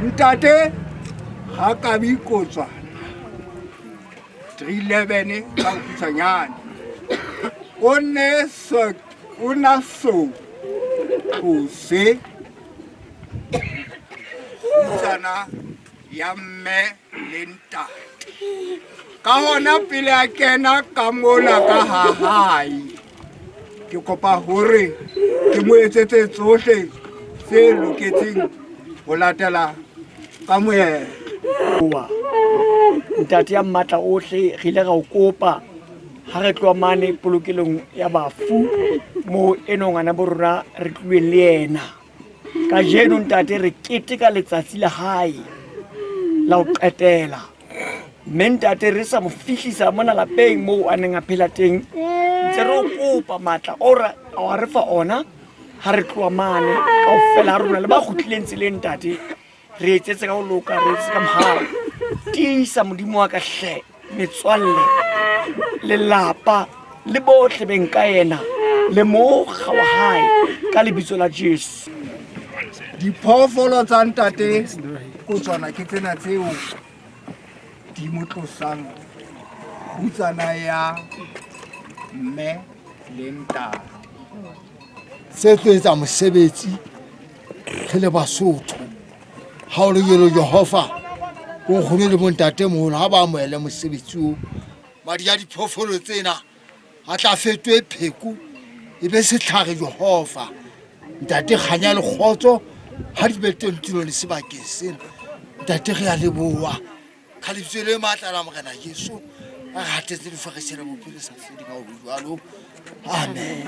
Ntate ga kabi kotswana 311 ka bokhutswanyane o ne so o na so tlose kgutsana ya mme le ntate ka hona pele a kena ka mola ka ha hae ke kopa hore ke mo etsetse tsohle tse loketseng ho latela ka moetlo. Ntate ya mmatla ohle re ile ra o kopa ha re tloha mane polokelong ya bafu moo eno ngwana bo rona re tluweng le yena. Kajeno ntate re keteka letsatsi la hae la ho qetela. Mme ntate re sa mo fihlisa mona lapeng moo a neng a phela teng ntse re o kopa matla o re a re fa ona ha re tloha mane kaofela ha rona le ba kgutlileng tseleng ntate re etsetse ka ho loka re etsetse ka mohau tiisa modimo wa ka hle metswalle lelapa le bohle beng ka yena le mokga wa hae ka lebitso la Jesu. Diphoofolo tsa ntate Kotswana ke tsena tseo di mo tlosang kgutsana ya mme le ntate. Se tlo etsa mosebetsi re le Basotho. Ha o le jwalo Jehova, bonkgono le bontatemoholo ha ba amohele mosebetsi oo. Madi a diphoofolo tsena a tla fetohe pheko e be setlhare Jehova. Ntate kganya le kgotso ha di be teng tulong le sebakeng sena. Ntate re a leboha ka lebitso le matla la Morena Jesu a re hatetse lefarisela bophelo sa feleng ha ho jwalo. Amen.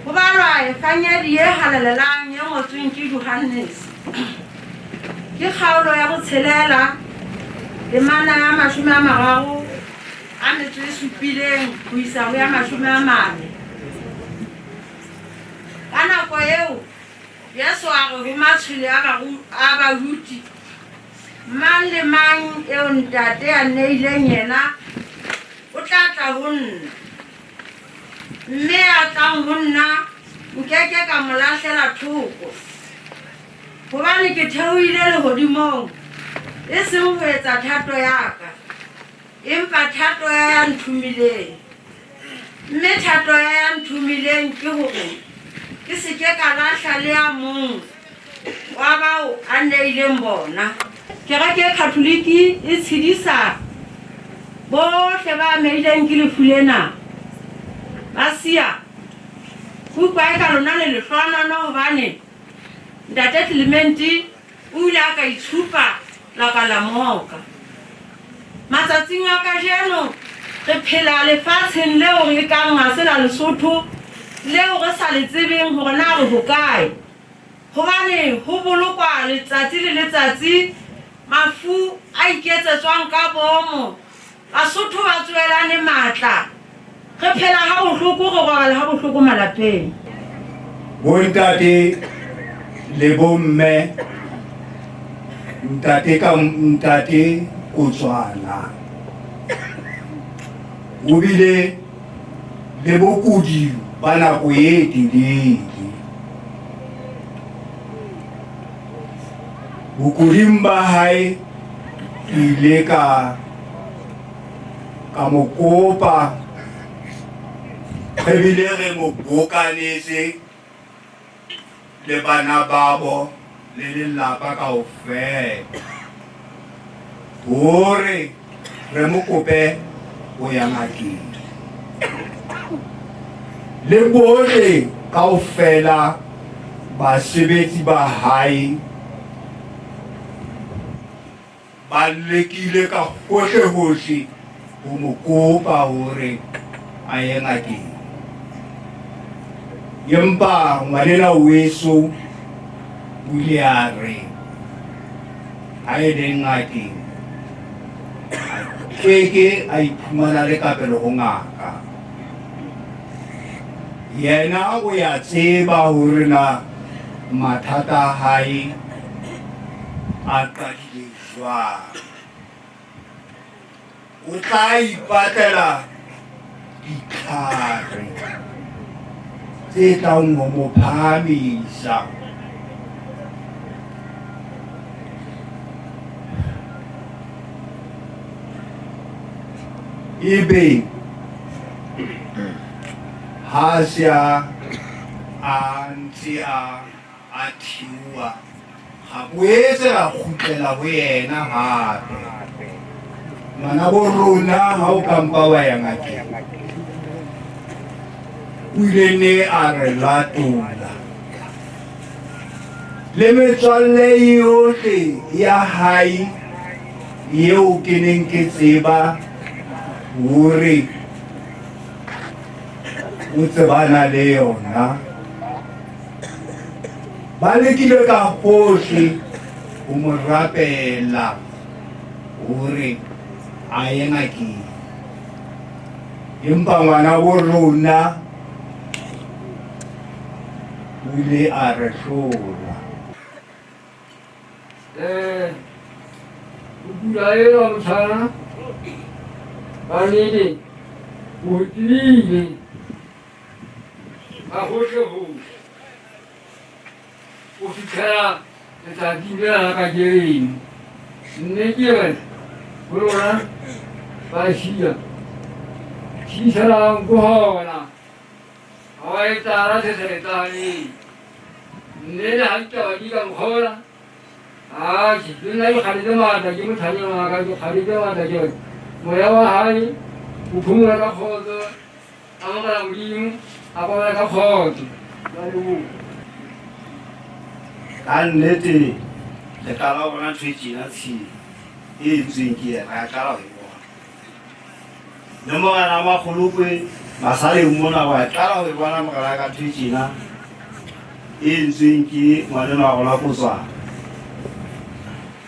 Ho balwa Evangeli e halalelang e ngotsweng ke Johannes. Ke kgaolo ya botshelela Temana ya 37 ho isa ho ya 40. Ka nako eo Jesu a re ho matshwele a baruti, Mang le mang eo Ntate a nneileng yena o tla tla ho nna, mme ya tlang ho nna nke ke ka mo lahlela thoko. Hobane ke theohile lehodimong, e seng ho etsa thato ya ka, empa thato ya ya nthomileng. Mme thato ya ya nthomileng ke hore ke se ke ka lahla le a mong wa bao a nneileng bona. Kereke e Khatholike e tshedisa bohle ba amehileng ke lefu lena. Ba siya ho utlwa eka lona le lehlohonolo hobane Ntate Clement o ile a ka itshupa la ka la moka. Matsatsing a kajeno re phela lefatsheng leo re kang ha se la Lesotho, leo re sa le tsebeng hore na re hokae. Hobane ho bolokwa letsatsi le letsatsi mafu a iketsetswang ka boomo Basotho ba tsoelane matla. Re phela ha bohloko, re robala ha bohloko malapeng. Bontate le bomme, ntate ka ntate Kotswana o bile le bokudi ba nako e telele. Bokuding ba hae ke ile ka ka mo kopa re bile re mo bokanetse le bana babo le lelapa kaofela hore re mo kope ho ya ngakeng le bohle kaofela basebetsi ba hae ba lekile ka hohle-hohle ho mo kopa hore a ye ngakeng. Empa ngwanena weso o ile a re ha e le ngakeng a keke a iphumana le kapele ho ngaka. Yena o ya tseba hore na mathata a hae a qadile jwang. O tla ipatlela ditlhare tse tlang ho mo phahamisa. Ebe ha se a a ntse a a theoha ga boetse ra kgutlela ho yena hape. Ngwana bo rona ha o ka mpa wa ya ngakeng, o ile ne a re latola le metswalle yohle ya hae eo ke neng ke tseba hore o tsebana le yona. Ba lekile ka hohle ho mo rapela hore a ye ngakeng, empa ngwana bo rona o ile a re hlola. Eh, o kula enwa motjhana ka nnete o tlile ka hohle hohle o fitlhela letsatsing lena la kajeno. Mme ke re ho lona basia, tiiselang ko hona. Ha wa etsahala se sa etsahaleng. Mme le ha ditaba di ka mokgola, atjhe, le nna dikgale tse ngata ke motshanyana wa ka, dikgale tse ngata ke re moya wa hae o phomola ka kgotso, a amogela Modimo, a robala ka kgotso. Ke a leboha. Ka nnete re qala ho bona ntho e tjena tshimo e entsweng ke yena, re a qala ho e bona. Le morena wa Makgolokwe Masaleng mona wa qala ho e bona morena ka ntho e tjena e entsweng ke ngwaneno wa rona Kotswana.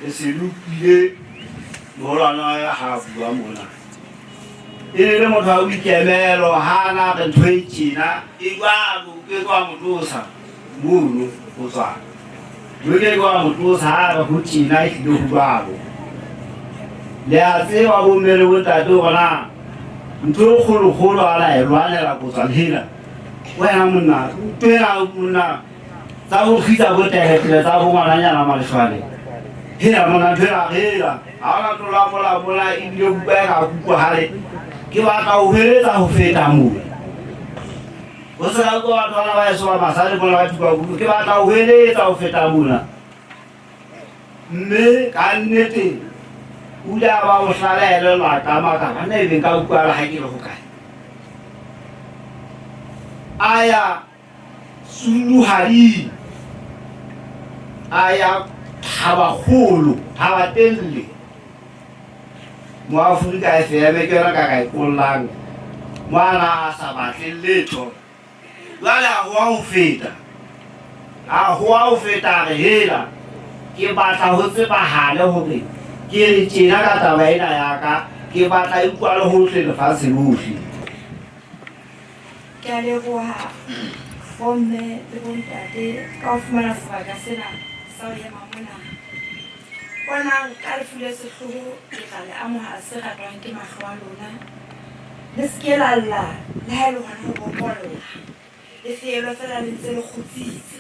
Re se le utlwile Moholwane wa ka ha a bua mona. E ne le motho wa boikemelo, ha a na re ntho e tjena e jwalo, o ke ke wa mo tlosa mono ho tswa. O ke ke wa mo tlosa ha a re ho tjena ehlile ho jwalo. Le a tseba bomme le bontate hore na ntho e kgolokgolo a la e lwanela kotswa hela. Wena monna, ntho ena monna tsa ho kgitsa bo teletele tsa bo ngwananyana maleshwane. Hela monna ntho ena hela. Ha ona tlola mola mola ebile buka e ka kutlwahale. Ke batla ho heletsa ho feta moo. Ho se ka bua batho bana ba eso ba basadi mola ba thuba kudu. Ke batla ho heletsa ho feta mona. Mme ka nnete o ile a ba bohlale a elellwa a qamaka banna ebe nka utlwala ha ke le hokae. A ya Suluhading, a ya Thabakgolo, Thabatelle. Mo Afrika FM ke yona ka ka e kollang. Ngwana a sa batle letho. Jwale a hoa ho feta. A hoa ho feta a re hela ke batla ho tsebahale hore ke re tjena ka taba ena ya ka, ke batla e utlwale hohle lefatshe lohle. Ke a leboha bomme le bontate ka ho fumana sebaka sena sa ho ema mona. Bonang, ka lefu le sehloho ke tla le amoha se ratwang ke mahlo a lona. Le se ke la lla le ha e le hona ho bokolla, le feelwe feela le ntse le kgutsitse.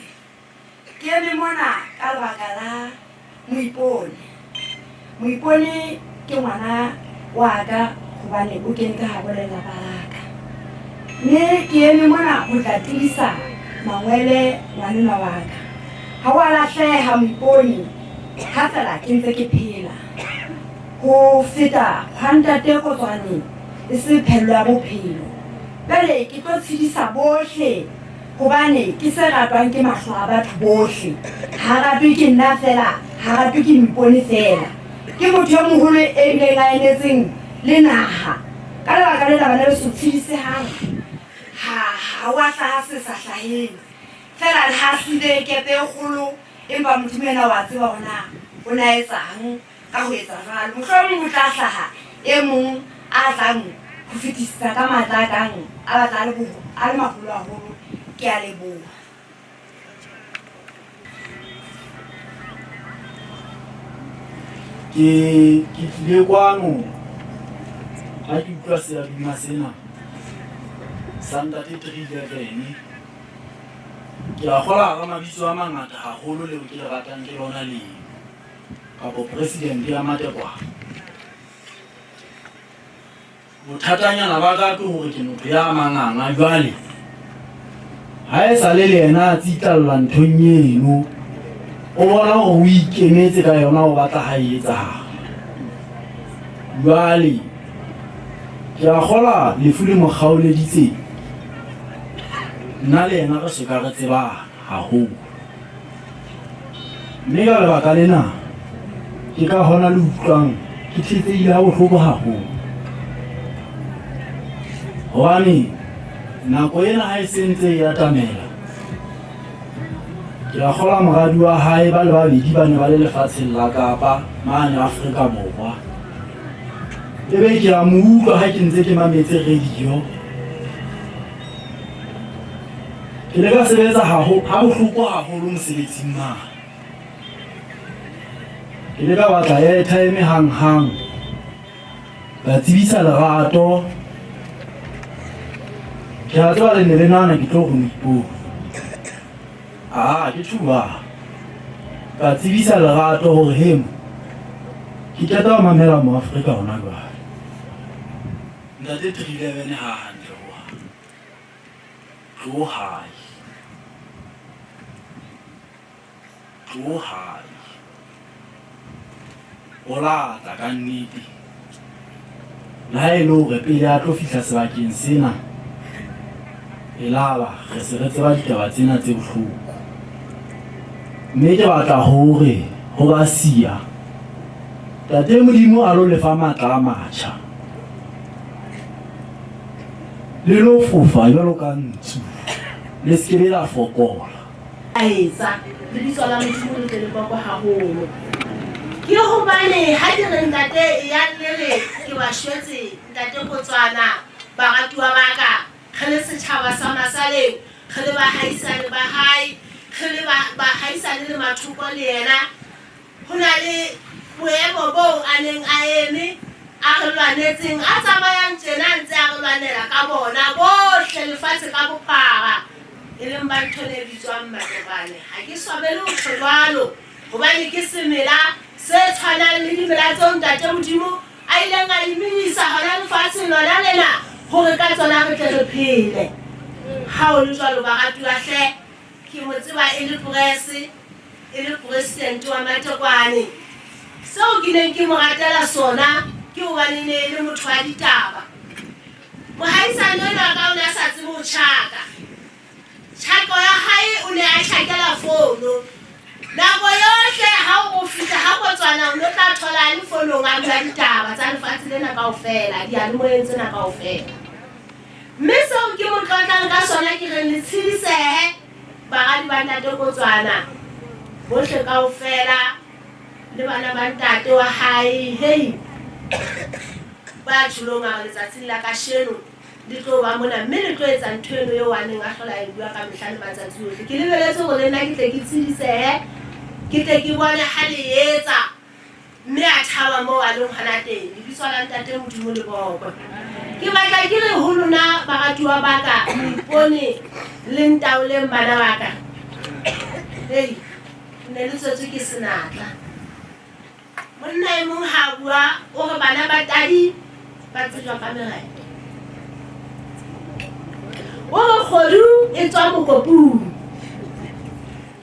Ke eme mona ka lebaka la Moipone. Moipone ke ngwana wa ka hobane o kene ka habo lelapa la ka. Mme ke eme mona ho tla tiisa mangwele ngwanenwa wa ka. Ha o a lahleha Moipone ha fela ke ntse ke phela. Ho feta hwa ntate Kotswane e se phello ya bophelo. Jwale ke tlo tshedisa bohle Hobane ke se ratwang ke mahlo a batho bohle. Ha ratwe ke nna feela, ha ratwe ke Moipone feela. Ke motho e moholo e bileng a emetseng le naha. Ka lebaka lena bana beso tshedisehang ha ha o a hlaha se sa hlaheng. Feela le ha hlile kepe e kgolo empa Modimo yena wa tseba hore na o ne a etsang. Ka ho etsa jwalo, mohlomong ho tla hlaha e mong a tlang ho fetisisa ka matla a kang a batla a le a le maholo haholo. Ke a leboha. Ke ke tlile kwano ha ke utlwa seaduma sena sa ntate 311. Ke a kgola hara mabitso a mangata haholo leo ke le ratang ke lona leo. Kapo president ya Matekwane. Bothatanyana ba ka ke hore ke motho ya manganga jwale. Ha e sale le yena a tsitlalla nthong eno, o bona hore o ikemetse ka yona o batla ha e etsahala. Jwale ke a kgola lefu le mo kgaoleditse nna le yena re soka re tsebana haholo. Mme ka lebaka lena, ke ka hona le utlwang ke thetsehile ha bohloko haholo. Hobane nako ena ha e se ntse e atamela, ke a kgola moradi wa hae ba le babedi ba ne ba le lefatsheng la Kapa mane Afrika Borwa. Ebe ke a mo utlwa ha ke ntse ke mametse radio. Ke ile ka sebetsa ha bohloko haholo mosebetsing mane. Ke ile ka batla airtime hang-hang. Ka tsebisa Lerato. Ke a tseba le ne le nahana ke tlo re moipone. Aa, ke tjhuba. Ka tsebisa Lerato hore hemo ke qeta ho mamela Moafrika hona jwale. Ntate 311 ha hantle hohang. Tlo hae. Tlo hae. O la tla ka nnete. Le ha e le hore pele a tlo fihla sebakeng sena, e laba re se re tseba ditaba tsena tse bohloko. Mme ke batla hore ho ba siya, Tate Modimo a lo lefa matla a matjha. Le lo fofa jwalo ka ntsu, le se ke be la fokola. A etsa, lebitso la Modimo le tle le bokwe haholo. Ke hobane ha ke re ntate eyang le re ke ba shwetse ntate Kotswana, baratuwa ba ka, re le setjhaba sa Masaleng, re le bahaisane ba hae, re le bahaisane le mathoko le yena, ho na le boemo boo a neng a eme a re lwanetseng, a tsamayang tjena a ntse a re lwanela ka bona bohle lefatshe ka bophara, e leng ba ntho e bitswang Matobane. Ha ke swabele ho tjho jwalo. Hobane ke semela se tshwanang le dimela tseo Ntate Modimo a ileng a di medisa hona lefatsheng lona lena hore ka tsona re tle re phele. Ha ho le jwalo, baratuwa hle, ke mo tseba e le prese, e le presidente wa Matekwane. Seo ke neng ke mo ratela sona ke hobane e ne e le motho wa ditaba. Mohaisane enwa wa ka o ne a sa tsebe ho tjhaka. Tjhako ya hae o ne a tjhakela fono. Nako yohle ha o fihla ha Kotswana o ne o tla thola a le fonong a bua ditaba tsa lefatshe lena kaofela, diyalemoyeng tsena kaofela. Mme seo ke mo tlotlang ka sona ke reng le tshedisehe baradi ba ntate Kotswana bohle kaofela le bana ba ntate wa hae, hei ba tjholong a re letsatsing la kasheno Le tlo ba mona mme le tlo etsa ntho eno eo a neng a hlola a e bua ka mehla le matsatsi ohle. Ke lebeletse hore le nna ke tle ke tshedisehe, ke tle ke bone ha le etsa. Mme a thaba moo a leng hona teng. Lebitso la Ntate Modimo le bokwe. Ke batla ke re ho lona baratuwa ba ka, Moipone le Ntaoleng bana ba ka. Hei, ne le tswetswe ke senatla. Monna e mong ha a bua o re bana ba tadi ba tsejwa ka mereto. O re kgodu e tswa mokopung.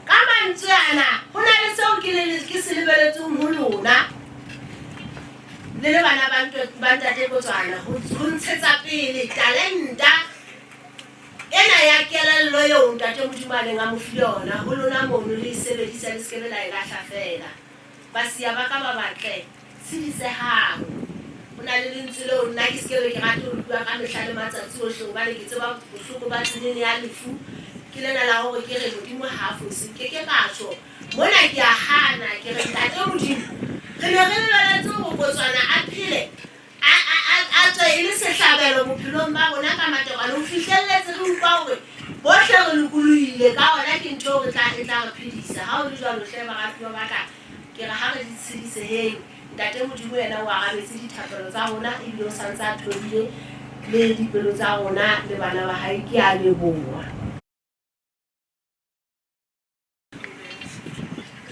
Ka mantswe ana ho na le seo ke le ke se lebeletseng ho lona le le bana ba ntate Kotswana ho ntshetsa pele talenta ena ya kelello eo ntate Modimo a neng a mo file yona ho lona mono le e sebedisa le se ke be la e lahla feela. Basia ba ka ba batle, tshedisehang. Ho na le lentswe leo nna ke se ke be ke rate ho le bua ka mehla le matsatsi ohle, hobane ke tseba bohloko ba tsenene ya lefu. Ke lena la hore ke re Modimo ha a fose. Nke ke ka tjho. Mona ke a hana. Ke re, Ntate Modimo, re ne re lebeletse hore Kotswana a phele, a, a, a, a tswe e le sehlabelo bophelong ba rona ka matekwane ho fihlelletse re utlwa hore bohle re lokolohile ka ona ke ntho eo re tla e tla re phedisa. Ha ho le jwalo hle baratuwa ba ka, ke re ha re di tshediseheng. Ntate Modimo yena o arabetse dithapelo tsa rona ebile o sa ntse a thobile le dipelo tsa rona le bana ba hae. Ke a leboha.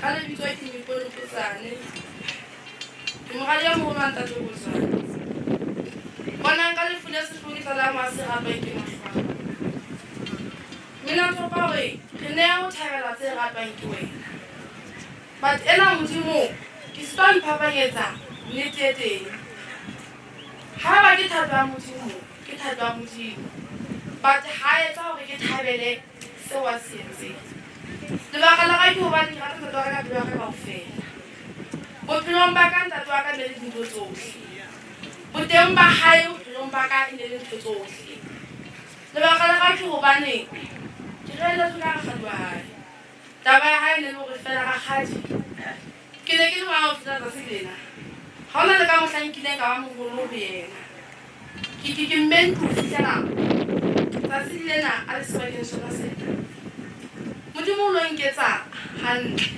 Ka lebitso ke Moipone Potsane. Ke moradi ya moholo wa ntate Potsane. Bonang ka lefu le sehloho ke tlala mo a se ratwang ke mahlwana. Mina kopa hore re neha ho thabela tse ratwang ke wena. But ena Modimo ke sitwa ho iphapanyetsa nnete e teng. Haeba ke thato ya Modimo, ke thato ya Modimo. But ha etsa hore ke thabele seo a se entseng. Lebaka la ka ke hobane ke rata ntate wa ka ka pelo ya ka kaofela. Bophelong ba ka ntate wa ka ne le dintho tsohle. Boteng ba hae bophelong ba ka e ne le ntho tsohle. Lebaka la ka ke hobane ke reheletswe ka rakgadi wa hae. Taba ya hae ne le hore feela rakgadi ke ne ke le ngwana ho fihlela tsatsi lena. Ha hona le ka mohla nkileng ka ba moholo ho yena. Ke ke ke mme ntlo ho fihlela tsatsing lena a le sebakeng sona sena. Modimo o lo nketsa hantle.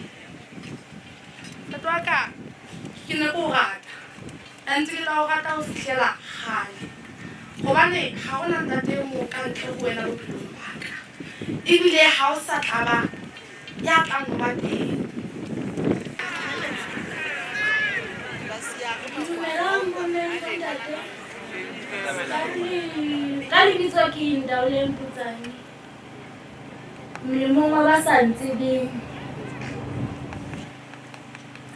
Ntate wa ka ke ne ke o rata. A ntse ke tla o rata ho fihlela kgale. Hobane ha hona ntate e mong ka ntle ho wena bophelong ba ka. Ebile ha o sa tla ba ya tlang ho ba teng. Dumelang bomme le bontate. Ka lebitso ke Ntaoleng Potsane. Molemong wa ba sa ntsebeng.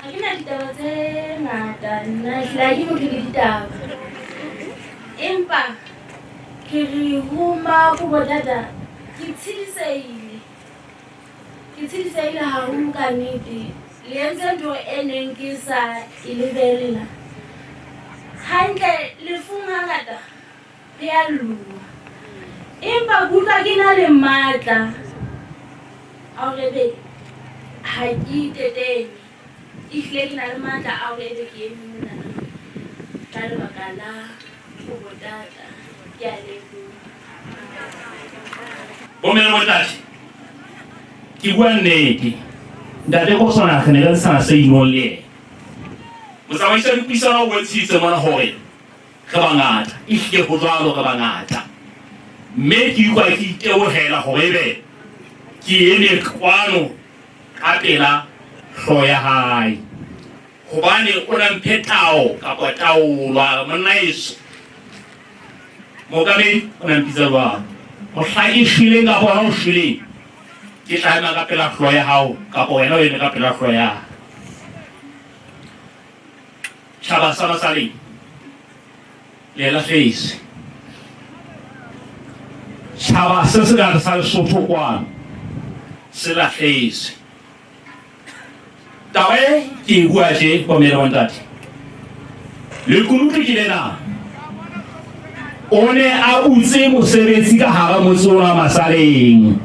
Ha ke na ditaba tse ngata nna ehlile ha ke motho le ditaba. Empa ke re ho Makobo dada ke tshedisehile. Ke tshedisehile haholo ka nnete. Le entse ntho e neng ke sa e lebella. Hantle lefung hangata re a lluwa. Empa ke utlwa ke na le matla a hore be ha ke itetene. Ehlile ke na le matla a hore ebe ke eme monana ka lebaka la Kobotata. Ke a leboha. Bomme le bontate, ke bua nnete. Ntate Koswana re ne re ntshana se inong le yena. Motsamaisi wa dipuisano o bontshitse mona hore re bangata. Ehlile ho jwalo, re bangata. Mme ke utlwa ke itebohela hore ebe ke eme kwano ka pela hlooho ya hae. Hobane o na mphe tao kapa taolo, a re, Monna eso, mookamedi o na mpitsa jwalo. Mohla ke shweleng kapa wena o shweleng, ke tla ema ka pela hlooho ya hao kapa wena o eme ka pela hlooho ya ka. Tjhaba sa Masaleng, le lahlehetswe. Tjhaba se sengata sa Lesotho kwano se lahlehetswe. Taba e ke e bua tje, bomme le bontate. Lekunutu ke lena. O ne a butse mosebetsi ka hara motse ona wa Masaleng.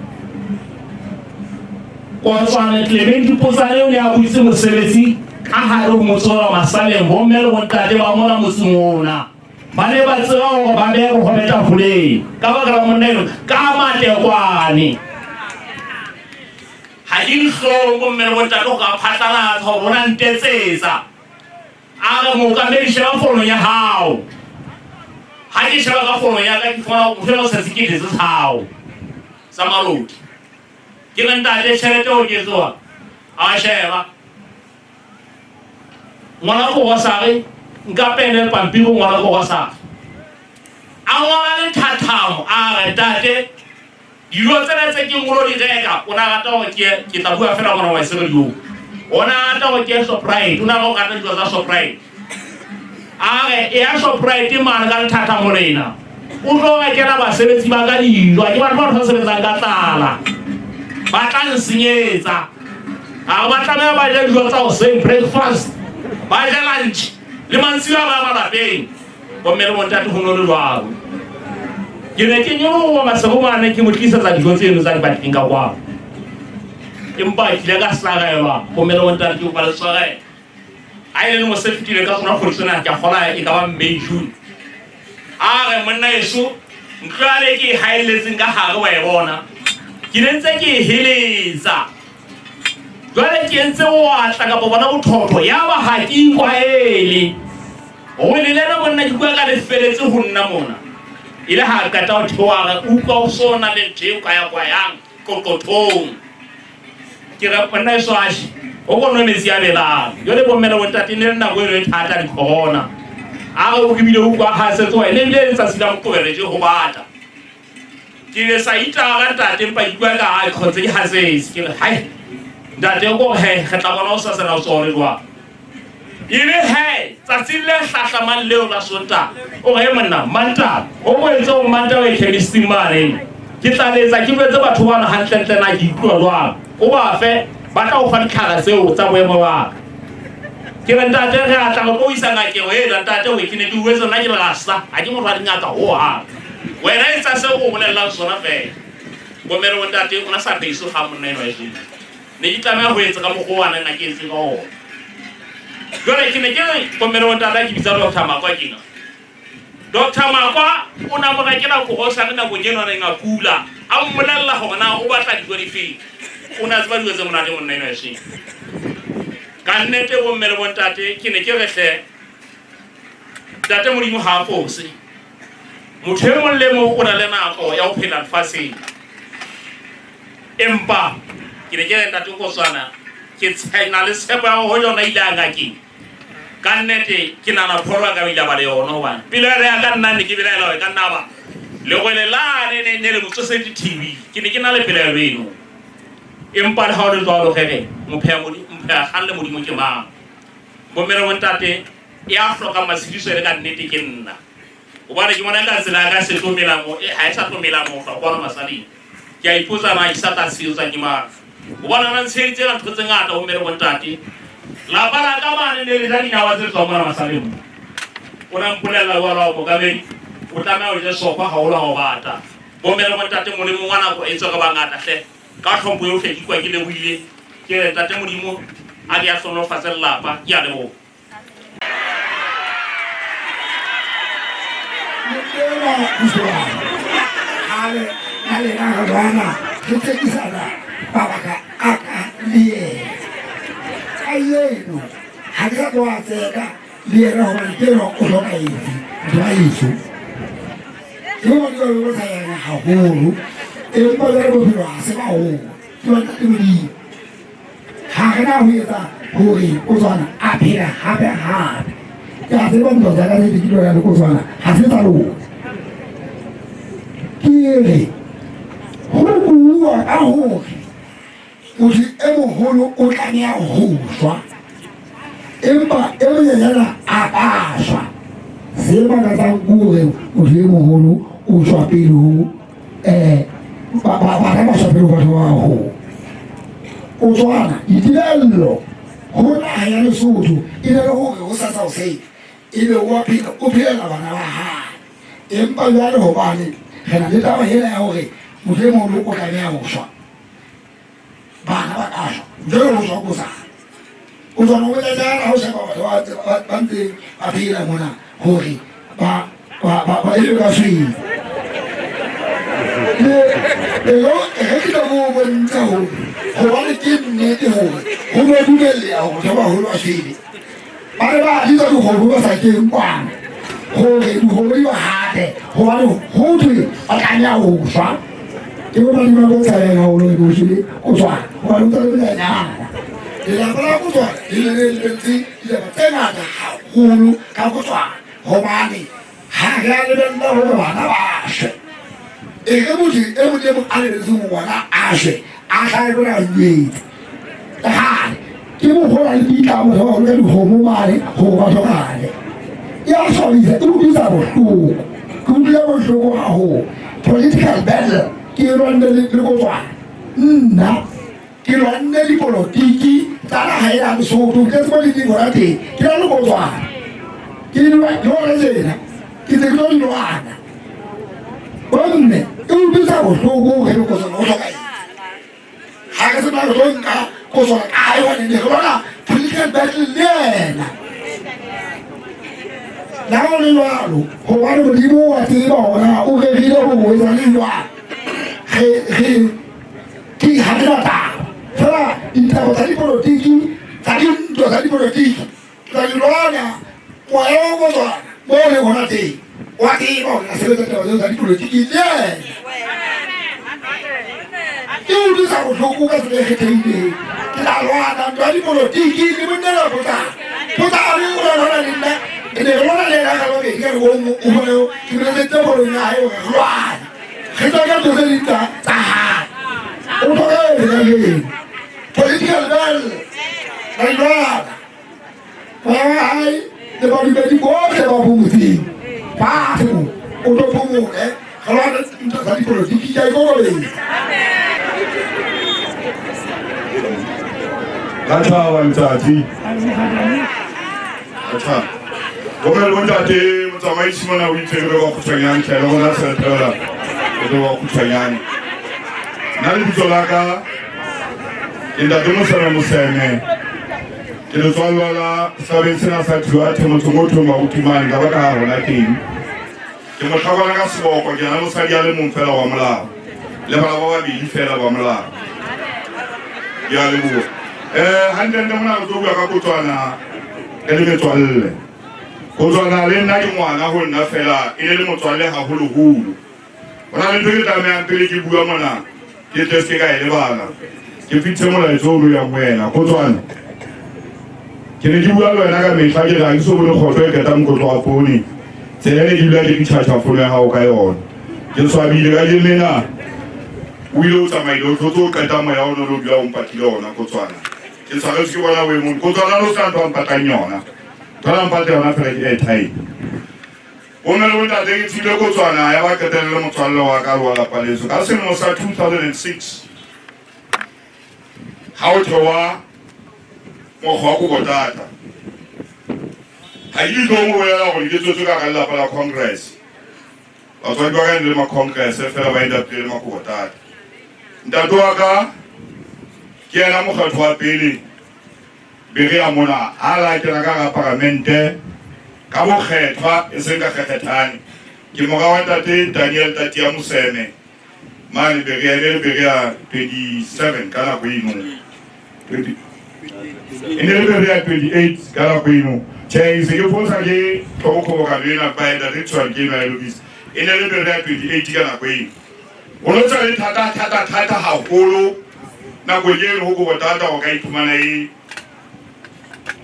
Kotswane Clement Potsane o ne a butse mosebetsi ka hare ho motse ona wa Masaleng. Bomme le bontate ba mona motseng ona ba ne ba tseba hore ba behe bohobe tafoleng ka baka la monna eno ka matekwane. Ha ke dihlong bomme le bontate ho ka phatlalatsa hore o na ntetsetsa. A re, Mookamedi, sheba fonong ya hao. Ha ke sheba ka fonong ya ka ke fumana hore motho enwa o tshetse sekete se hao sa Maloti. Ke re, Ntate, tjhelete o ke tsoa? A sheba. Ngola korosari, nka pene le pampiri o ngola korosari. A ngola lethathamo, a re, Ntate, Dilo tsena tse ke ngolo di reka, o na rata hore ke ke tla bua fela mona wa se radiong. O na rata hore ke Shoprite, o na go rata dilo tsa Shoprite. A re e ya Shoprite mane ka lethatha morena. O tlo rekela basebetsi ba ka dijo, ke batho ba ba sebetsang ka tlala. Ba tla nsenyetsa. A ba tlameha ba je dijo tsa hoseng breakfast, ba je lunch le mantsiboya ba malapeng. Bomme le bontate ho no le jwalo. Ke ne ke nyoloha masego mane ke mo tlisetsa dijo tseno tsa dibatleng ka kwano. Empa ke ile ka sarelwa, bomme le bontate ke kopa le tshwarele. Ha e le lemo se fetileng ka tsona kgwedi tsena ke a kgola e ka ba May June. A re monna eso ntlo yane ke e haelletseng ka hare wa e bona. Ke ne ntse ke e heletsa. Jwale ke entse boatla kapa bona bothotho yaba ha ke ikwaele. Hore le lena monna ke bua ka le feletse ho nna mona. E le ha qeta ho theoha re utlwa ho so na le ntho e kwaya-kwayang qoqothong. Ke re monna eso ashe o ko nwe metsi a belang. Jwale bomme le bontate ne le nako eno e thata di-corona. A re o bile utlwa hasetsoa e ne ebile letsatsi la Moqebelo tje ho bata. Ke ile sa itara ntate empa ke utlwa ka ha kgotse ke hatsetse. Ke re hai ntate ko he re tla bona ho sasela o tsone jwang. E le he tsatsing le hlahlamang leo la Sontaha o re monna Mantaha o ko etse o Mantaha o e chemisting mane ke tla letsa ke jwetse batho bana hantlentle na ke ikutlwa jwang o ba fe ba tla o fa ditlhare tseo tsa boemo ba ka. Ke re ntate re a tla re tlo isa ngakeng ena ntate we ke ne ke uetse nna ke le rasta ha ke motho wa dingaka hohang. Wena etsa seo o bolellang sona feela. Bomme le bontate o na sa pheiso ga monna enwa e ne ke tlameha ho etsa ka mokgwa wa neng a ke etse ka ona. Jwale ke ne ke re bomme le bontate ke bitsa Doctor Makwa kena. Doctor Makwa o na mo rekela korosari nakong eno a neng a kula, a mmolella hore na o batla dijo difeng. O ne a tseba dijo tse monate monna enwa eseng. Ka nnete bomme le bontate ke ne ke re hle Ntate Modimo ha a fose. Motho e mong le mong o na le nako ya ho phela lefatsheng. Empa ke ne ke re Ntate Kotswana ke na le tshepo ya hore yona ile a ngakeng. Ka nnete ke nahana pholo ya ka o ile a ba le yona hobane pelaelo ya ka nna ne ke belaela hore ka nna ba lerwele lane ne ne le mo tsosetse TB. Ke ne ke na le pelaelo eno. Empa le ha o le jwalo re re mopheha mopheha kgang le Modimo ke mang? Bomme le bontate ya hlokang matshediso e le ka nnete ke nna. Hobane ke bona ka tsela ya ka se tlo mela mo ha e sa tlo mela mohlwa kwano masaleng. Ke a ipotsa na ke sa tla tshehetswa ke mang. Hobane na ntsheheditse ka ntho tse ngata bomme le bontate. Lapa la ka mane ne le ja dinawa tse tswang mona masaleng. O na mpolella jwalo wa mookamedi o tlameha o je sofa haholo ha o bata. Bomme le bontate molemong wa nako e tswe re bangata hle. Ka tlhompho yohle ke ikwa ke lebohile. Ke re Ntate Modimo. A ke a hlohonolofatse lelapa. Ke a leboha. Kgale na lena re lwana re tsekisana mabaka a ka le yena. Kajeno ha ke sa tlo a tseka le yena hobane ke enwa o hlokahetse motho wa heso. Ke hobane jwale o sa yena haholo empa jwale bophelo ha se baholo ke ba ntate Modimo. Ha re na ho etsa hore Kotswana a phele hape hape. Ke a tseba ntwa tsa ka tse ke lwana le Kotswana ha se tsa lona. Ke re ho bua ka hore motho e moholo o tlameha ho shwa empa e monyenyana a ka shwa. Se makatsang ke hore motho e moholo o shwa pele ho um bana ba shwa pele ho batho ba baholo. O tswana ditebello ho naha ya Lesotho e ne le hore ho sasa hoseng ebe o a phela, o phelela bana ba hae. Empa jwale hobane re na le taba ena ya hore motho e moholo o tlameha ho shwa, bana ba ka shwa jwale ho shwa kosana. O tswana o monyenyana ha o sheba batho ba ntseng ba phela mona hore ba ba ebe ba shwele. Le re ke tla mo bontsha hore hobane ke nnete hore ho no dumelleha hore batho ba baholo ba shwele. Ba ne ba bitsa dikgomo ba sa keng kwana hore dikgomo di ba hate hobane ho thwe ba tlameha ho shwa. Ke bo ba ba tshabeng haholo e boshile o tswana hobane o tswa le monyenyana. Lelapa la Kotswana le ne le lebeletse ditaba tse ngata haholo ka Kotswana hobane ha re a lebella hore bana ba shwe. E re motho e mong le mong a lebelletseng hore ngwana a shwe a hlahe mona a jwetse. Kgale ke mokgwa le ditlamo tsa baholo ka dikgomo mane hore ba hlokahale. E a swabisa, e utlwisa bohloko. Ke utlwile bohloko haholo. Political battle ke e lwanne le Kotswana. Nna ke lwanne dipolotiki tsa naha ena Lesotho, ke tletse mo di leng hona teng. Ke na le Kotswana. Ke di lwana tjena, ke ntse ke tlo di lwana. Bomme e utlwisa bohloko hore ebe Kotswana o hlokahetse. Ha re tseba re tlo nka Kotswana kae hobane ne re lwana political battle le yena. Le ha ho le jwalo, hobane Modimo wa tseba hore na o rerile ho o etsa le jwang. Re re ke ha ke na taba. Feela ditaba tsa dipolotiki tsa dintwa tsa dipolotiki tla di lwana moya wa Kotswana mo o leng hona teng wa tseba hore a sebetsa taba tseo tsa dipolotiki le yena. Ke utlwisa bohloko ka tsela e kgethehileng. Ke tla lwana ntwa ya dipolotiki le monna Potsane. Potsane o lwana le nna, re ne re lwana le yena ka babedi ka re o o ke boleletse bolong ya hae hore re lwane. Re tswa ka ntho tse ding tsa hae. O tlhokahetse kajeno. Political battle ra di lwana. Moya wa hae le badumedi bohle ba phomotseng fatshe mo o tlo phomole re lwane ntwa tsa dipolotiki ke a ikokobetsa. Ka thaba ntate. Ka thaba. Bomme le bontate motsamaisi mona o itse re be ba kgutshwanyane hle le rona se re phela re be ba kgutshwanyane. Nna lebitso la ka ke ntate Moseme Moseme. Ke letswallwa la sebakeng sena sa Thuathe motseng o thweng Marutimane ka ba ka hona teng. Ke mohlokwana ka seboko, ke na le mosadi a le mong fela wa molao le bana ba babedi fela ba molao. Ke a leboha. Hantlentle mona re tlo bua ka Kotswana re le metswalle. Kotswana le nna ke ngwana ho nna fela e ne le motswalle haholoholo. Ho na le ntho e ke tlamehang pele ke bua mona ke tle se ka e lebala. Ke fitse molaetsa o lo yang ho wena. Kotswana. Ke ne ke bua le wena ka mehla ke re ha ke so bone kgotso e qeta mokotlo wa poone. Tsela ene ke dula ke recharge fono ya hao ka yona. Ke swabile ka jeno lena. O ile o tsamaile o tlotse o qeta moya o no le o dula o mpatile ona Kotswana. Ke tshwaretswe ke bona boemong. Kotswana le o sena ntho a mpatlang yona. Thola mpatla yona fela ke airtime. Bomme le bontate ke tswile Kotswana ya ba qetelle motswalle wa ka le wa lapa leso ka selemo sa 2006 ha o thewa mokgwa wa Kobotata. Ha ke ditlong ho bolela hore ke tswetswe ka hara lelapa la Congress. Batswadi ba ka ne le ma Congress fela ba endapile le Makobotata. Ntate wa ka ke yena mokgatho wa pele Berea mona ha la kena ka hara paramente ka bokgethwa e seng ka kgekgethane. Ke mora wa ntate Daniel Tatia Moseme mane Berea, e ne le Berea 27 ka nako eno. 20 e ne le Berea 28 ka nako eno. Tjhe, e se ke phosa ke tlhobokgobokano ena ba ntate Tshwane ke eno a e lokisa. E ne le Berea 28 ka nako eno. Ho no tsa le thata thata thata haholo nakong eno ho kobo thata ho ka iphumana e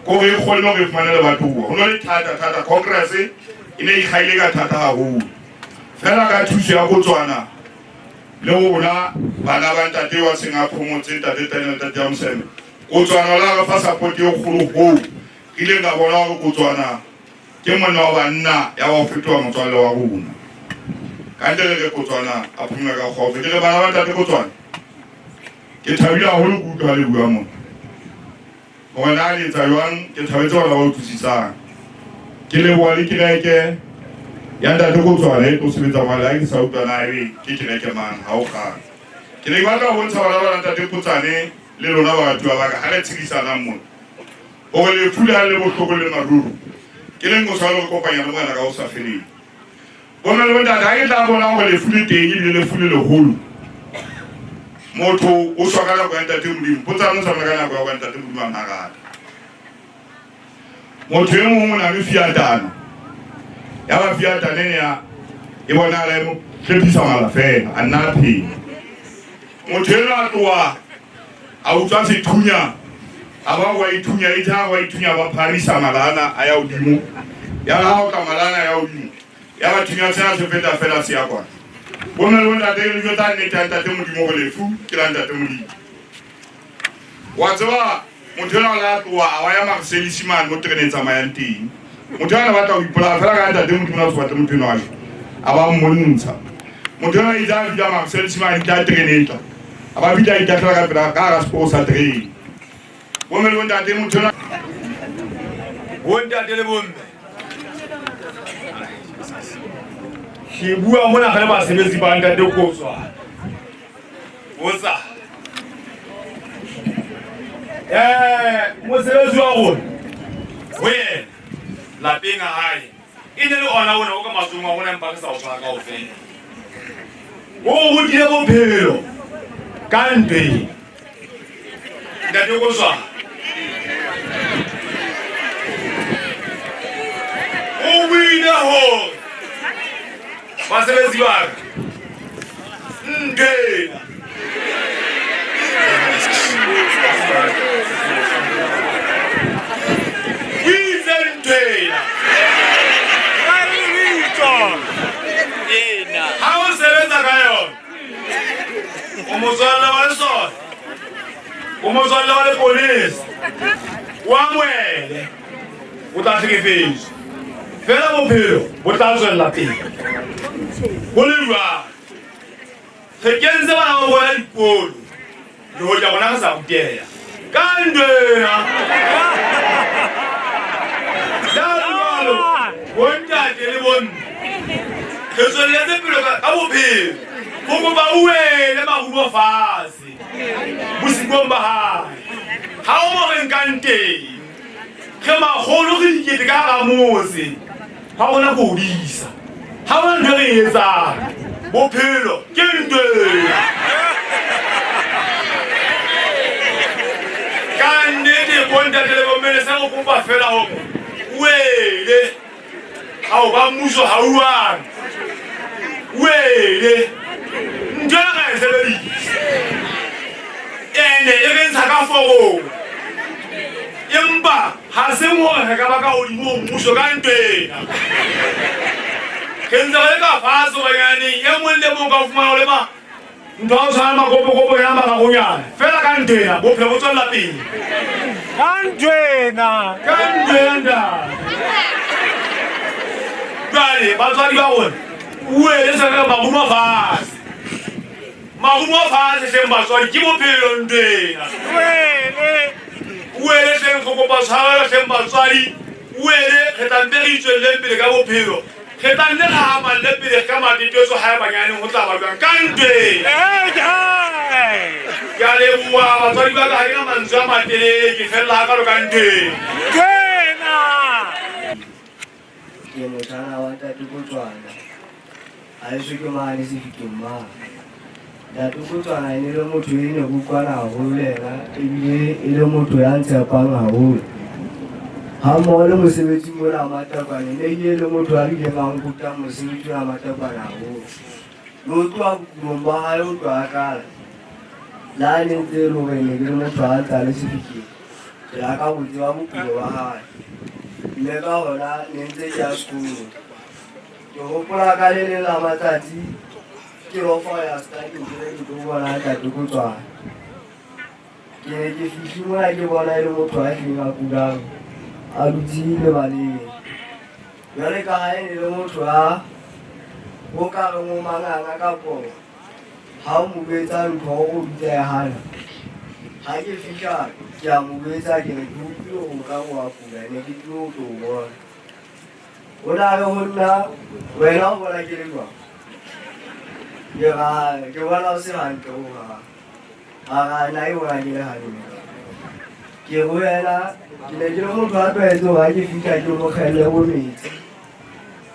kore e kgonne hore e fumane lebatowa. Ho no le thata thata, Congress e ne e ikgaile ka thata haholo. Fela ka thuso ya Botswana le rona bana ba ntate wa seng a phomotse ntate Daniel ntate ya Moseme, Kotswana la re fa support e kgolo hoo re ileng ra bona hore Kotswana Ke monna wa banna ya ba o fetoha motswalle wa rona. Ka ntle le re Kotswana a phumula ka kgotso. Ke re bana ba ntate Kotswana, ke thabile haholo ke utlwa le bua mona. Hore na le etsa jwang, ke thabetse bana ba utlwisisang. Ke leboha le kereke ya ntate Kotswana e tlo sebetsa male ha ke sa utlwa na ebe ke kereke mang ha o kgang. Ke ne ke batla ho bontsha bana ba ntate Kotsane le lona baratuwa ba ka ha re tshedisanang mona. Hore lefu le ha le bohloko le maruru, ke leng o le kopanya le Morena ka ho sa feleng. Bomme le bontate, ha ke tla bona hore lefu le teng ebile lefu le leholo, motho o shwa ka nako ya ntate Modimo. Potsano o tshwana ka nako ya hore ntate Modimo a na rata. Motho e mong o na le fiatana, ya ba fiatana ene ya e bonahala e mo hlephisa mala fela, a nna a phela. Motho enwa a tloha a utswa sethunya, a ba wa ithunya, itse ha wa ithunya ba phahamisa mala ana a ya hodimo. Ya re ha o tla mala ana a ya hodimo, ya ba thunya sena se feta fela se ya kwana. Bomme le bontate, ke le jwetsa nnete ya ntate Modimo hore lefu ke la ntate Modimo. Wa tseba motho enwa o la tloha a wa ya Marseilles mane mo terene e tsamayang teng. Motho enwa batla ho ipolaya fela ka ntate Modimo na se batle motho enwa a shwe. A ba mmontsha. Motho enwa itse a fihla Marseilles mane itse a terene e tla. A ba fihla a itahlela ka pela ka hara seporo sa terene. Bomme le bontate motho enwa. Bontate le bomme. Ke bua mona re le basebetsi ba ntate Kotswana. Botsa. Mosebetsi wa rona ho yena lapeng a hae e ne le ona ona o ka matsohong a rona, empa re sa o tshwara kaofela. O rutile bophelo ka ntweng. Ntate Kotswana o buile hore basebetsi ba ka ntwena o itse ntwena ha o sebetsa ka yona o motswalle wa lesole, o motswalle wa leponesa, o amohele, o tla hlekefetswa fela bophelo bo tla tswella pele. Ho le jwalo, re kentse bana ba bona dikolo le hoja rona re sa ruteha ka ntwena. Jwalo bontate le bomme re tswelletse pele ka bophelo ho kopa uwele maruo fatshe bosikong ba hae. Ha o mo re nkang teng re makgolo re dikete ka hara motse, ha rona ko hodisa, ha hona ntho e re e etsang. Bophelo ke ntwena ka nnete. Bontate le bomme le se re kopa fela hore wele ao ba mmuso ha uane wele ntho ena ra e sebedisa ene e re ntsha ka forong, empa ha se hore re ka ba ka hodimo ho mmuso ka ntho ena. Re ntse re le ka fatshe banyaneng, e mong le mong ka o fumana o le ma ntho ya ho tshwana makopokopo ya mararonyana fela. Ka ntho ena bophelo bo tswella pele ka ntho ena, ka ntho ena ntate. Jwale batswadi ba rona uele se re marumo fatshe, marumo fatshe hleng batswadi, ke bophelo ntho ena. Uele hleng re kopa tshwarelo hleng batswadi, uele re tla mpe re itswelleng pele ka bophelo, re tla nne re hamalle pele ka matetetso hae banyaneng ho tla ba jwang ka ntho ena. Ke a leboha batswadi ba ka, ha ke na mantswe a matelele, ke fella hakalo ka ntweng. Kena! Ke motjhana wa Ntate Kotswana. Haeso ke mane Sefikeng mane. Ntate Kotswana e ne le motho e ne re utlwana haholo le yena ebile e le motho ya ntshepang haholo. Ha mmoho le mosebetsi mona Matakwane ne ebile e le motho a bileng a nkuta mosebetsi ona Matakwane haholo. Le ho tloha bokulong ba hae ho tloha a qala. Le ha ne ntse e le hore ne ke le motho a ntse a le Sefikeng, ke la ka bo tseba bokulo ba hae. Mme ka hona ne ntse ke ya sekolong. Ke hopola ka le leng la matsatsi ke lo fa ya stadium ke re ke tlo bona Ntate Kotswana. Ke ne ke fihle mona ke bona e le motho a hlileng a kulang a dutse lebaleng. Jwale ka ha e ne le motho a o ka reng o manganga kapo ha o mo jwetsa ntho o bitsa e hana. Ha ke fihla ke a mo jwetsa ke re ke utlwile hore o ka re wa kula ne ke tlilo ho tlo o bona. O ne a re ho nna wena o bona ke le jwang? Ke ra ke bona o se hantle hohang. A ra nna ke bona ke le hantle. Ke re ho yena ke ne ke le motho a tlwaetse hore ha ke fihla ke mo kgelle bo metsi.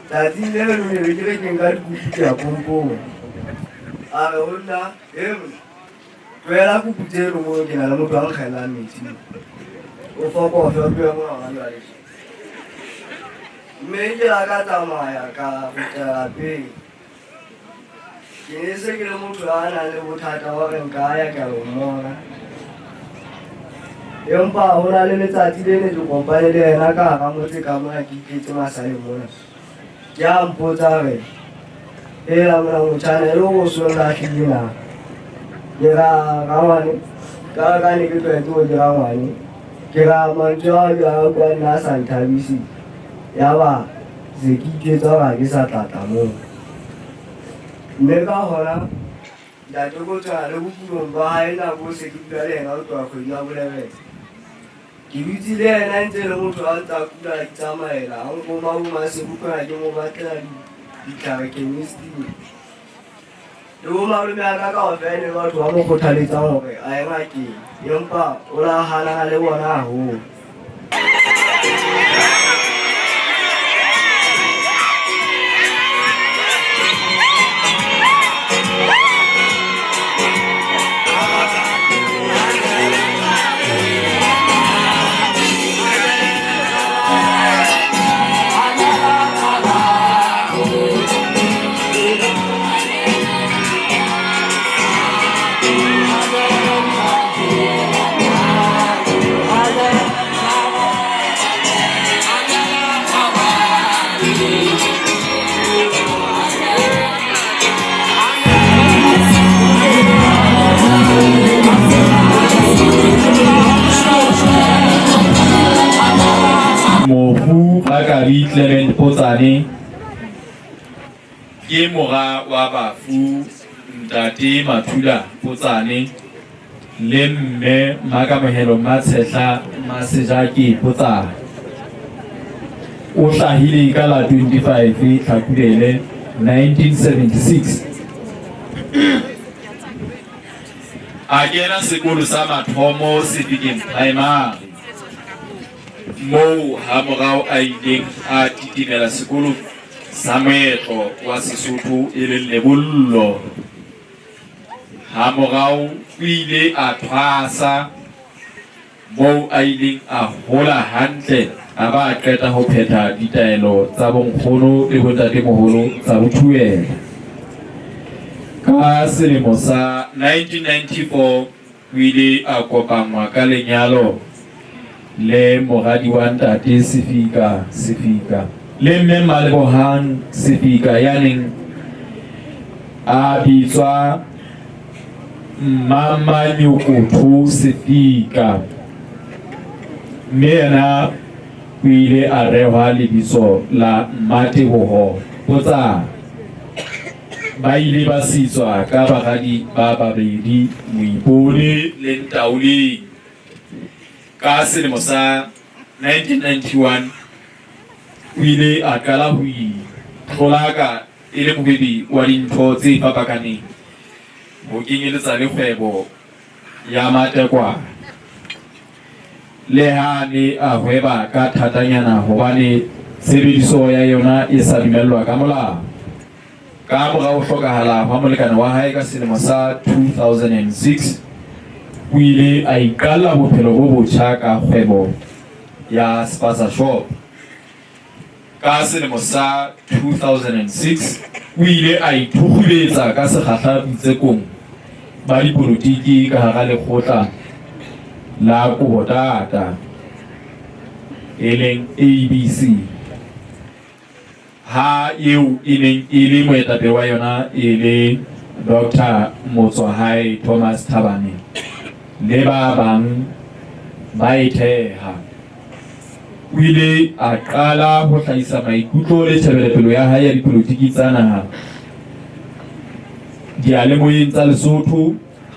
Tsatsing leno ne be ke re ke nka dikupu ke ya pompong. A re ho nna he monna tlohela kupu tseno moo ke na le motho a nkgellang metsi mo. O fokofe o tlohe mona hona jwale tje. Mme ke la ka tsamaya ka kgutlela lapeng. Ke ne se ke le motho a nang le bothata ba hore nka ya ka lo mmona. Empa ho na le letsatsi le ne ke kopane le yena ka hara motse ka mona ke iketse masaleng mona. Ke a mpotsa a re, Hela mona motjhana e le hore o so nlahlile na? Ke ra rangwane, ka ka ne ke tlwaetse hore ke rangwane. Ke ra mantswe ao ke a utlwa nna a sa nthabise. Yaba se ke itjwetsa hore ha ke sa tla tla moo. Mme ka hona Ntate Kotswana le bokulong ba hae nako se ke dula le yena ho tloha kgwedi ya bolebele. Ke dutse le yena e ntse e le motho a ntse a kula a itsamaela, a nkoma bo Masebutlwana ke mo batlela ditlhare chemist-ing. Le bo malome a ka kaofela e ne batho ba mo kgothaletsang hore a ye ngakeng, empa o la hanana le bona haholo. Mofu Rakabi Clement Potsane ke mora wa bafu Ntate Mathula Potsane le mme Mmakamohelo Mmatshehla Mmasejake Potsane. O hlahile ka la 25 Tlhakubele 1976. A kena sekolo sa mathomo Sefikeng Primary, moo hamorao a ileng a titimela sekolong sa moetlo wa Sesotho e leng lebollo. Hamorao o ile a thwasa moo a ileng a hola hantle a ba a qeta ho phetha ditaelo tsa bonkgono le bontatemoholo tsa bothuela. Ka selemo sa 1994 o ile a kopanngwa ka lenyalo le moradi wa ntate Sefika Sefika le mme Mmalebohang Sefika ya neng a bitswa Mmamanyokotho Sefika, mme yena o ile a rehwa lebitso la Mmateboho Potsane. Ba ile ba sitswa ka baradi ba babedi, Moipone le Ntaoleng. Ka selemo sa 1991 o ile a qala ho itlolaka e le mohwebi wa dintho tse fapakaneng, ho kenyeletsa le kgwebo ya matekwane. Le ha a ne a hweba ka thatanyana hobane tshebediso ya yona e sa dumellwa ka molao. Ka mora ho hlokahala hwa molekane wa hae ka selemo sa 2006, o ile a iqalla bophelo bo botjha ka kgwebo ya spaza shop. Ka selemo sa 2006, o ile a ithukgubetsa ka sekgahla boitsekong ba dipolotiki ka hara lekgotla la Kobotata, e leng ABC, ha eo e neng e le moetapele wa yona e le Doctor Motswahae Thomas Thabane le ba bang ba e theha. O ile a qala ho hlahisa maikutlo le tjhebelopele ya hae ya dipolotiki tsa naha diyalemoyeng tsa Lesotho,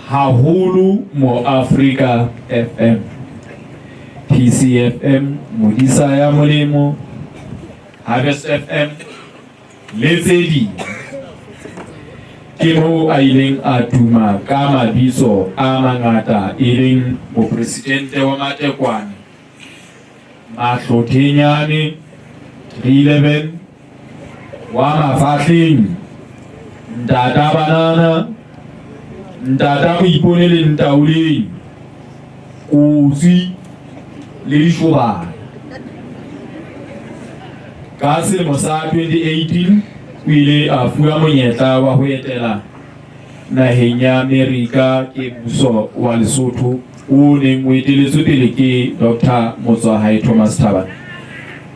haholo mo Afrika FM, PCFM, Modisa ya Molemo, Harvest FM le tse ding. Ke moo a ileng a tuma ka mabitso a mangata e leng Mopresidente wa Matekwane, Mahlothenyane, 311, wa Mafahleng, Ntata Banana, Ntata Moipone le Ntaoleng, Kotsi le Dishobana. Ka selemo sa 2018 o ile a fuwa monyetla wa ho etela naheng ya Amerika ke mmuso wa Lesotho o neng o eteletswe pele ke Dr. Motswahae Thomas Thabane,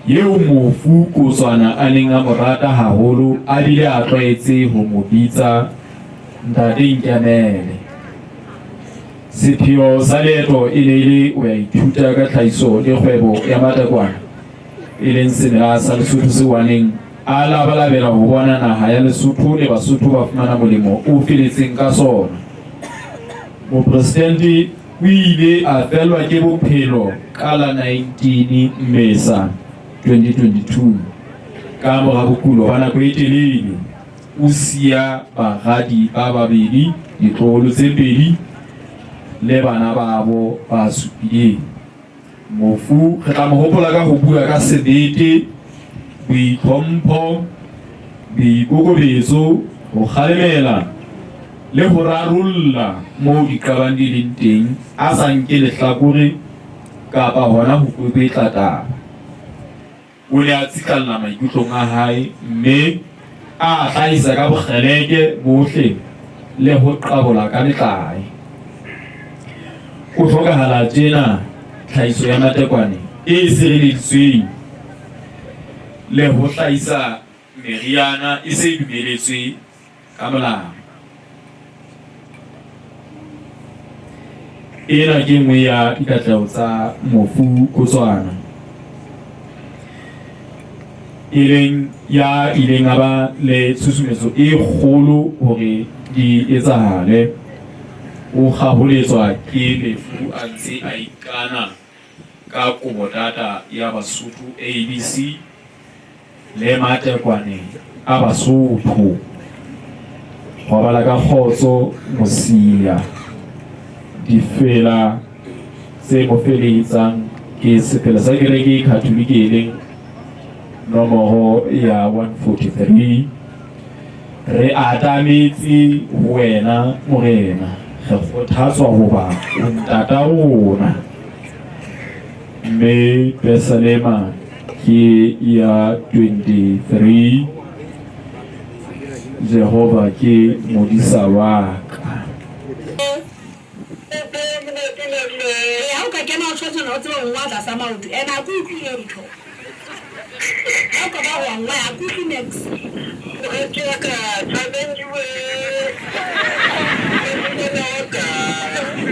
eo mofu Kotswana a neng a mo rata haholo a bile a tlwaetse ho mo bitsa Ntate Nkemele. Sepheo sa leeto e ne e le ho ya ithuta ka tlhahiso le kgwebo ya matekwane, e leng semela sa Lesotho seo a neng a labalabela ho bona naha ya Lesotho le Basotho ba fumana molemo o feletseng ka sona. Mopresidente o ile a fellwa ke bophelo ka la 19 Mmesa 2022 ka mora bokulo ba nako e telele. O siya baradi ba babedi, ditloholo tse pedi le bana babo ba supileng. Mofu re tla mo hopola ka ho bua ka sebete, boitlhompho, boikokobetso, ho kgalemela le ho rarolla moo diqabang di leng teng a sa nke lehlakore kapa hona ho kweketla taba. O ne a tsitlalla maikutlong a hae mme a a hlahisa ka bokgeleke bohle le ho qabola ka metlae. O hlokahala tjena tlhahiso ya matekwane e sireleditsweng le ho hlahisa meriana e se e dumeletswe ka molao. Ena ke nngwe ya dikatleho tsa mofu Kotswana, e leng ya ileng a ba le tshusumetso e kgolo hore di etsahale. O kgaholetswa ke lefu a ntse a ikana ka kobotata ya Basotho ABC le matekwane a Basotho. Robala ka kgotso Mosia. Difela tse mo felehetsang ke sefela sa kereke e Khatholike e leng nomoro ya 143. Re atametse ho wena Morena, re kgothatswa hoba o ntata rona. Mme Pesalema ke ya 23, Jehova ke modisa wa ka. Ee, ha o ka kena o tshwatshwana o tseba ho ngwa tlasa maoto and ha ke utlwe letho. Ha o ka ba wa ngwa ha ke utlwe niks.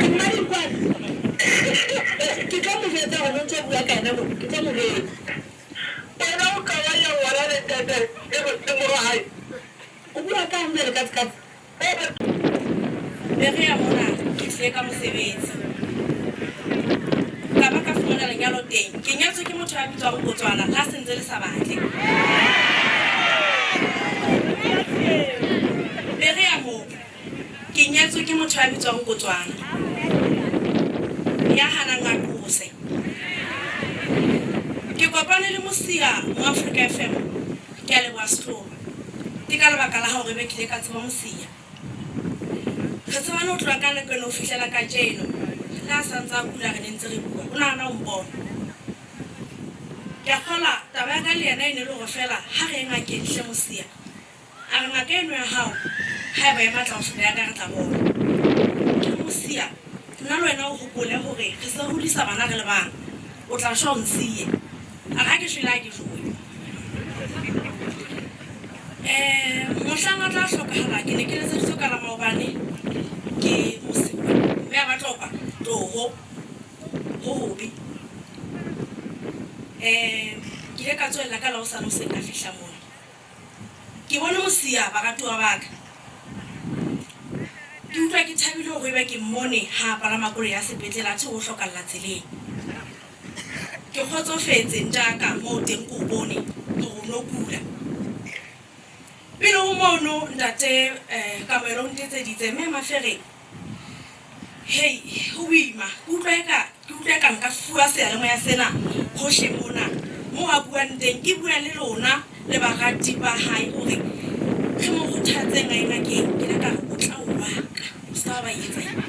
Mmadikwane, ke tlo mo jwetsa hore o ntso bua ka yena mona, ke tlo mo jwetsa. Wena o ka ba ya ngwana le ntate le mora hae. O bua kang jwale katse-katse? Berea mona ke tlile ka mosebetsi. Ka ba ka fumana lenyalo teng. Ke nyetswe ke motho ya bitswang Botswana le ha se ntse le sa batle. Berea moo ke nyetswe ke motho ya bitswang Botswana. Ya hanang a qose. Ke kopane le Mosia mo Afrika FM. Ke a leboha Setloba. Ke ka lebaka la hao re be ke ile ka tseba Mosia. Re tsebane ho tloha ka nako eno ho fihlela kajeno. Le ha sa ntse a kula re ne ntse re bua. O nahana o mpona. Ke a kgolwa taba ya ka le yena e ne e le hore feela ha re ye ngakeng hle Mosia. A re, Ngaka eno ya hao, haeba e matla ho feta ya ka, re tla bona. Ke re, Mosia, nna le wena o hopole hore re se re hodisa bana re le bang. O tla shwa o nsiye. A re, Ha ke shwele ha ke jowe. Um mohlang a tla hlokahala, ke ne ke letseditswe ka la maobane ke Mosiuwa, mme a batla hoba tloho, ho hobe. Um ke ile ka tsohella ka la hosane hoseng ka fihla mona. Ke bone Mosia, baratuwa ba ka. Ke utlwa ke thabile hore ebe ke mmone ha a palama koloi ya sepetlele athe o hlokalla tseleng. Ke kgotsofetse ntaka moo teng ke o bone hore o no kula. Pele ho mono ntate Kamohelo o ntetseditse mme Mafereng. Hei, ho boima. Ke utlwa eka, ke utlwa eka nka fuwa seyalemoya sena hohle mona moo a buang teng. Ke bua le lona le barati ba hae hore re mo kgothatseng a ye ngakeng. Ke ile ka re o tla wa ka, o se ka wa ba etsa eng.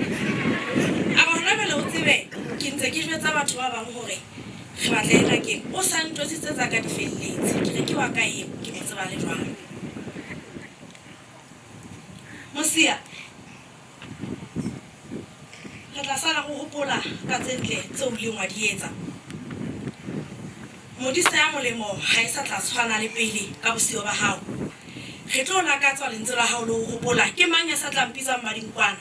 A re hona jwale o tsebe ke ntse ke jwetsa batho ba bang hore re batla ye ngakeng. O sa ntjwetsitse tsa ka di felletse. Ke re ke wa ka eo, ke mo tseba le jwang. Mosia. Re tla sala re o hopola ka tse ntle tseo o ileng wa di etsa. Modisa ya molemo ha e sa tla tshwana le pele ka bosiyo ba hao. Re tlo lakatswa lentswe la hao le ho hopola. Ke mang ya sa tla mpitsa mmadinkwana?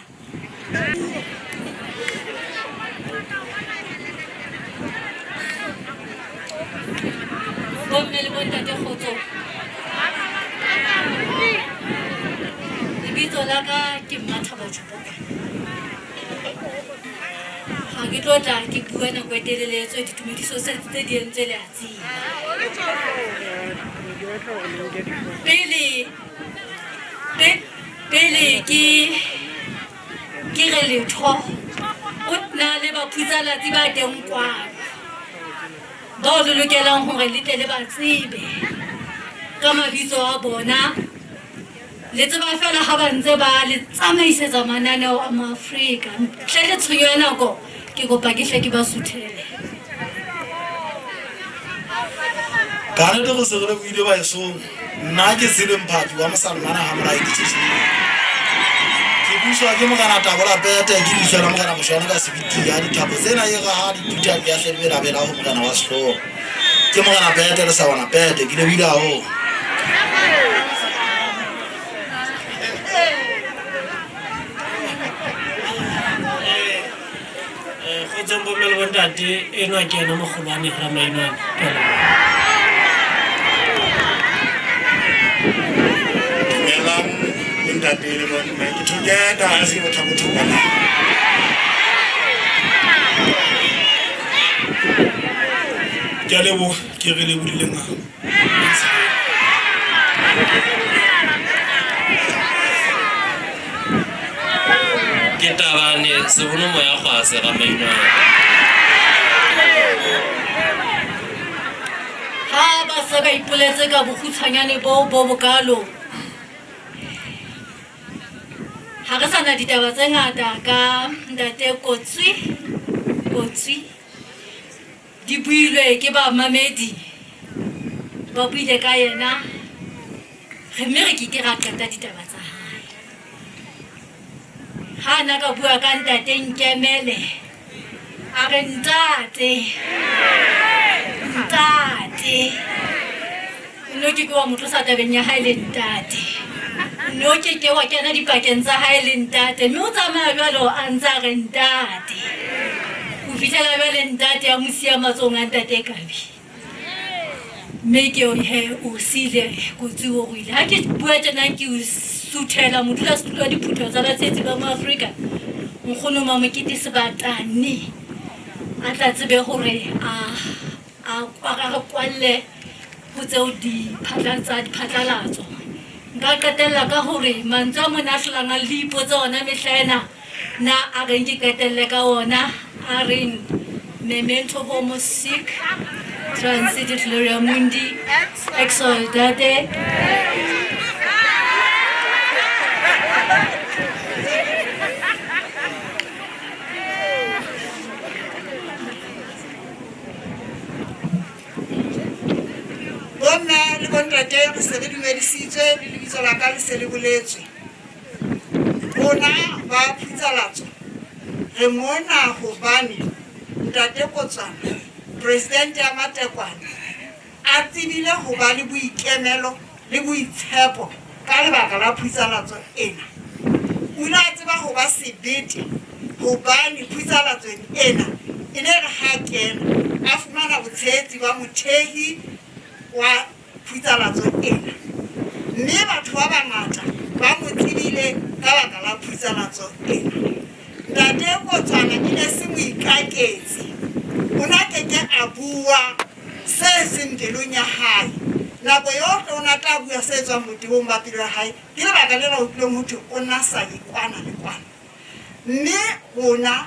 Bomme le bontate kgotso. Lebitso la ka ke Mmathabo Tjhoboka. Ga ke tlo tla ke bua nako e telele etswe ditumediso se tse di entswe le a tseba. Pele pele ke ke re letho o na le baphutsalatsi ba teng kwano bao le lokelang hore le tle le ba tsebe ka mabitso a bona le tseba fela ha ba ntse ba le tsamaisetsa mananeo a maafrika ntle le tshenyo ya nako ke kopa ke hle ke ba suthele Ka nnete go se re lebohile baesong. Nna ke Sele Mphapi wa Mosalmana ga Morae Ditšhetšheng. Ke buswa ke Morena Tabola Pete, ke leihlo la Morena Moshwana ka sebiti ya dithapo tsena e re ha di phutha di ahle di belabela ho Morena wa Sehlooho. Ke Morena Pete le Sawana Pete, ke lebohile haholo. Kgotsong bomme le bontate, enwa ke ena mogolwane Ramainwane. Ke a leboha. Dumelang bontate le bomme, ke thoketa ha se botlhabotlhokwa na. Ke a leboha, ke re lebohile ngaka. Ke tabane sebono moya gwa se ga mainwane. Ha ba se ba ipoletse ka bokgutshwanyane boo bo bokalo, ha re sa na ditaba tse ngata ka Ntate Kotswi. Kotswi. Di builwe ke bamamedi, ba buile ka yena, re mme re ke ke ra qeta ditaba tsa hae. Ha a na ka bua ka ntate Nkemele, a re ntate, ntate. O ne o ke ke wa mo tlosa tabeng ya hae le ntate. O ne o ke ke wa kena dipakeng tsa hae le ntate, mme o tsamaya jwalo a ntse a re ntate. Ho fihlela jwale ntate a mo siya matsohong a ntate Kabi. Mme ke eo he o siile kotsi o ruile. Ha ke bua tjena ke o suthela modulasetulo wa diphutheho tsa batshehetsi ba Moafrika, Nkgono Mamokete Sebatane, a tla tsebe hore a A a re kwalle ho tseo diphatla tsa diphatlalatso. Nka qetella ka hore mantswe a mona a hlolang a le ipotsa ona mehla ena, Nna a reng ke qetelle ka ona a reng memento homo sic transit gloria mundi exaltate. Bomme le bontate re se re dumedisitswe le lebitso la ka le se le boletswe. Rona ba Phutsalatso re mona hobane Ntate Kotswana, presidente ya Matekwane, a tsebile ho ba le boikemelo le boitshepo ka lebaka la Phutsalatso ena. O ile a tseba ho ba sebete hobane Phutsalatsong ena e ne re ha kena a fumana botshehetsi ba mothehi wa Phutsalatso ena, mme batho ba bangata ba mo tsebile ka baka la Phutsalatso ena. Ntate Kotswana e ne se moikaketsi, o na keke a bua se seng pelong ya hae. Nako yohle o na tla bua se tswang botebong ba pelo ya hae. Ke lebaka lena o tlileng ho thwe o na sa ye kwana le kwana. Mme rona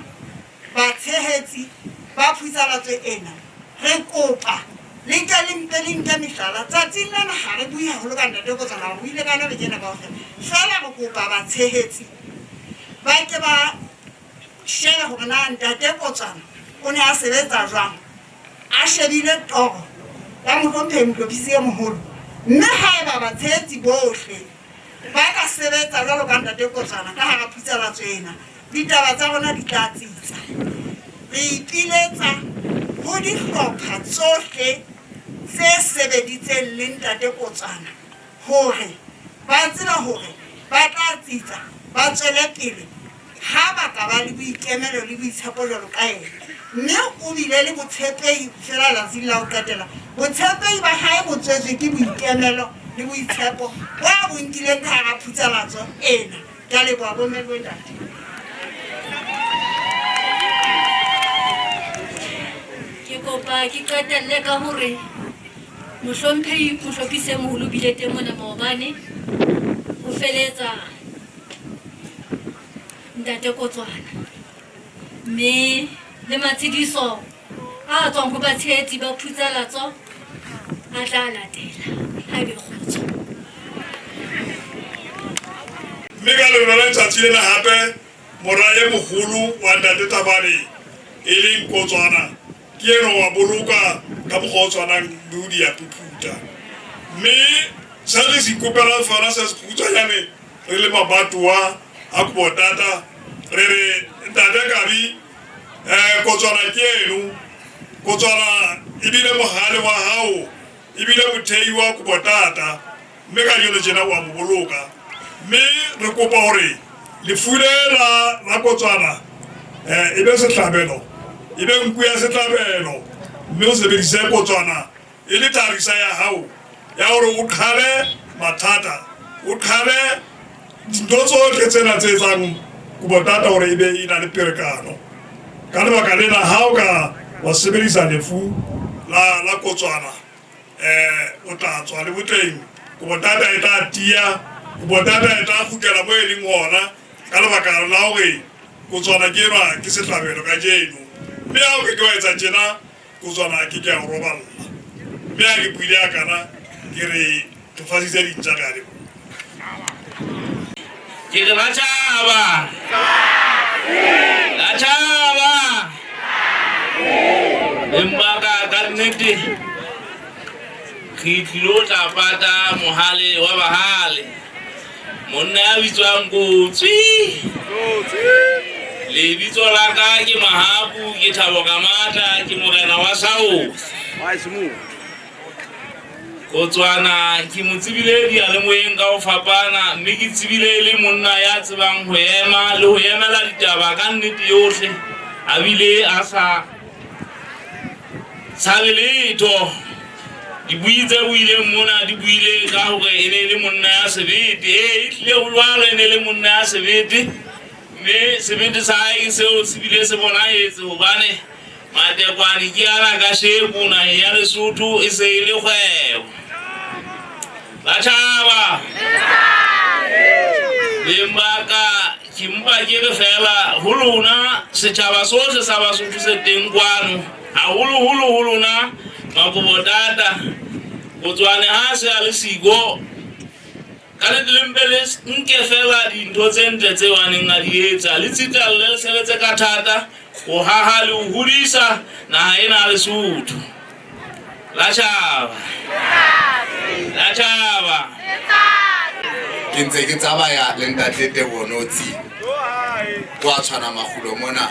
batshehetsi ba Phutsalatso ena re kopa le nke le mpe le nke mehlala. Tsatsing lena ha re bue haholo ka Ntate Kotswana, re buile ka yona beke ena kaofela. Feela re kopa batshehetsi ba ke ba shebe hore na Ntate Kotswana o ne a sebetsa jwang, a shebile toro ya Mohlomphehi Mohlophisi e Moholo. Mme haeba batshehetsi bohle ba ka sebetsa jwalo ka Ntate Kotswana ka hara Phutsalatso ena, ditaba tsa rona di tla tsitsa. Re ipiletsa ho dihlopha tsohle tse sebeditseng le Ntate Kotswana hore ba tsebe hore ba tla tsitsa ba tswele pele ha ba ka ba le boikemelo le boitshepo jwalo ka yena. Mme o bile le botshepehi ho fihlela letsatsing la ho qetela. Botshepehi ba hae bo tswetswe ke boikemelo le boitshepo bo a bo nkileng ka hara Phutsalatso ena. Ke a leboha bomme le bontate. Ke kopa ke qetelle ka hore Mohlomphehi Mohlophisi e Moholo o bile teng mona maobane ho feletsa Ntate Kotswana, mme le matshediso a tswang ho batshehetsi ba Phutsalatso a tla latela. Ha ebe kgotso. Mme ka lona letsatsi lena hape mora e moholo wa Ntate Thabane e leng Kotswana ke enwa wa boloka ka mokgwa o tshwanang le o di ya phuphuta. Mme se re se ikopelang sona se sekgutshwanyane re le mabatowa a Kubotata re re Ntate Kabi Kotswana ke eno. Kotswana ebile mohale wa hao ebile mothei wa Kubotata, mme ka jeno tjena wa mo boloka. Mme re kopa hore lefu le la Kotswana e be sehlabelo, e be nku ya sehlabelo, mme o sebedise Kotswana e le tharisa ya hao ya hore o qhale mathata, o qhale dintho tsohle tsena tse etsang Kubotata hore e be e na le perekano. Ka lebaka lena ha o ka wa sebedisa lefu la Kotswana o tla tswa le botleng, Kubotata e tla tiya, Kubotata e tla kgutlela mo e leng hona ka lebaka la hore Kotswana ke enwa ke sehlabelo kajeno. Mme ha o ke ke wa etsa tjena, Kotswana a ke ke a o roballa. Mme ha ke buile a kana ke re ke fasitse dintja ka leboha. Ke re la tjhaba. La tjhaba. Empa ka ka nnete re tlilo tla pata mohale wa bahale. Monna ya bitswang Kotsi. Lebitso la ka ke Mahapu, ke Thabo Ramatla, ke morena wa South. Kotswana ke mo tsebile diyalemoyeng ka ho fapana, mme ke tsebile e le monna ya tsebang ho ema le ho emela ditaba ka nnete yohle, a bile a sa tshabe letho. Dibui tse buileng mona di buile ka hore e ne e le monna ya sebete. Ee, ehlile ho jwalo, e ne e le monna ya sebete, mme sebete sa hae ke seo se bile se bonahetse hobane Matekwane ke ana kasheko naheng ya Lesotho e se e le kgwebo. Batjhaba! Beng ba ka. Ke mpa ke re feela ho lona setjhaba sohle sa Basotho se teng kwano, haholoholo ho lona Makobotata, Botswane ha se a le siko, ka nnete le mpe le nke feela dintho tse ntle tseo a neng a di etsa, le tsitlalle, le sebetse ka thata ho haha le ho hodisa naha ena ya Lesotho. La tjhaba. La tjhaba. Ke ntse ke tsamaya le ntate Teboho Notsi kwa tshwana makgulo mona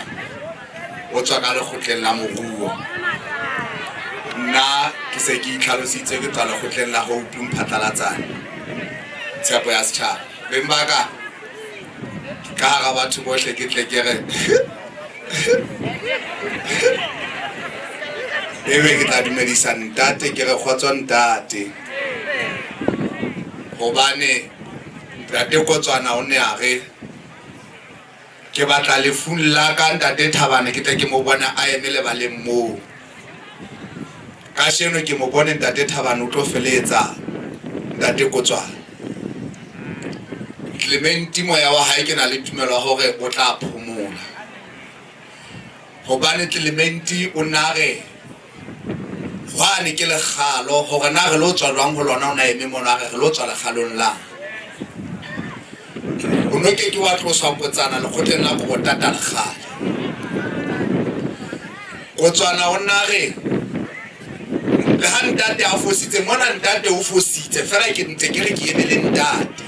o tswa ka lekgotleng la moruo. Nna ke se ke itlhalositse ke tswa lekgotleng la Hope Mphatlalatsane, tshepo ya setjhaba. Beng ba ka, ka hara batho bohle ke tle ke re ebe ke tla dumedisa ntate ke re kgotso ntate, hobane ntate Kotswana o ne a re ke batla lefung la ka ntate Thabane ke tle ke mo bone a eme lebaleng moo. Kasheno ke mo bone ntate Thabane o tlo felehetsa ntate Kotswana. Clementi moya wa hae ke na le tumelo ya hore o tla phomola, hobane Clementi o na re hwane ke lekgalo hore na re lo tswa jwang ho lona, o na eme mono a re re lo tswa lekgalong la o no ke ke wa tloswa Kotsana lekgotleng la Kobotata lekgale. Kotswana o na re le ha ntate a fositse mona, ntate o fositse fela ke ntse ke re ke eme le ntate.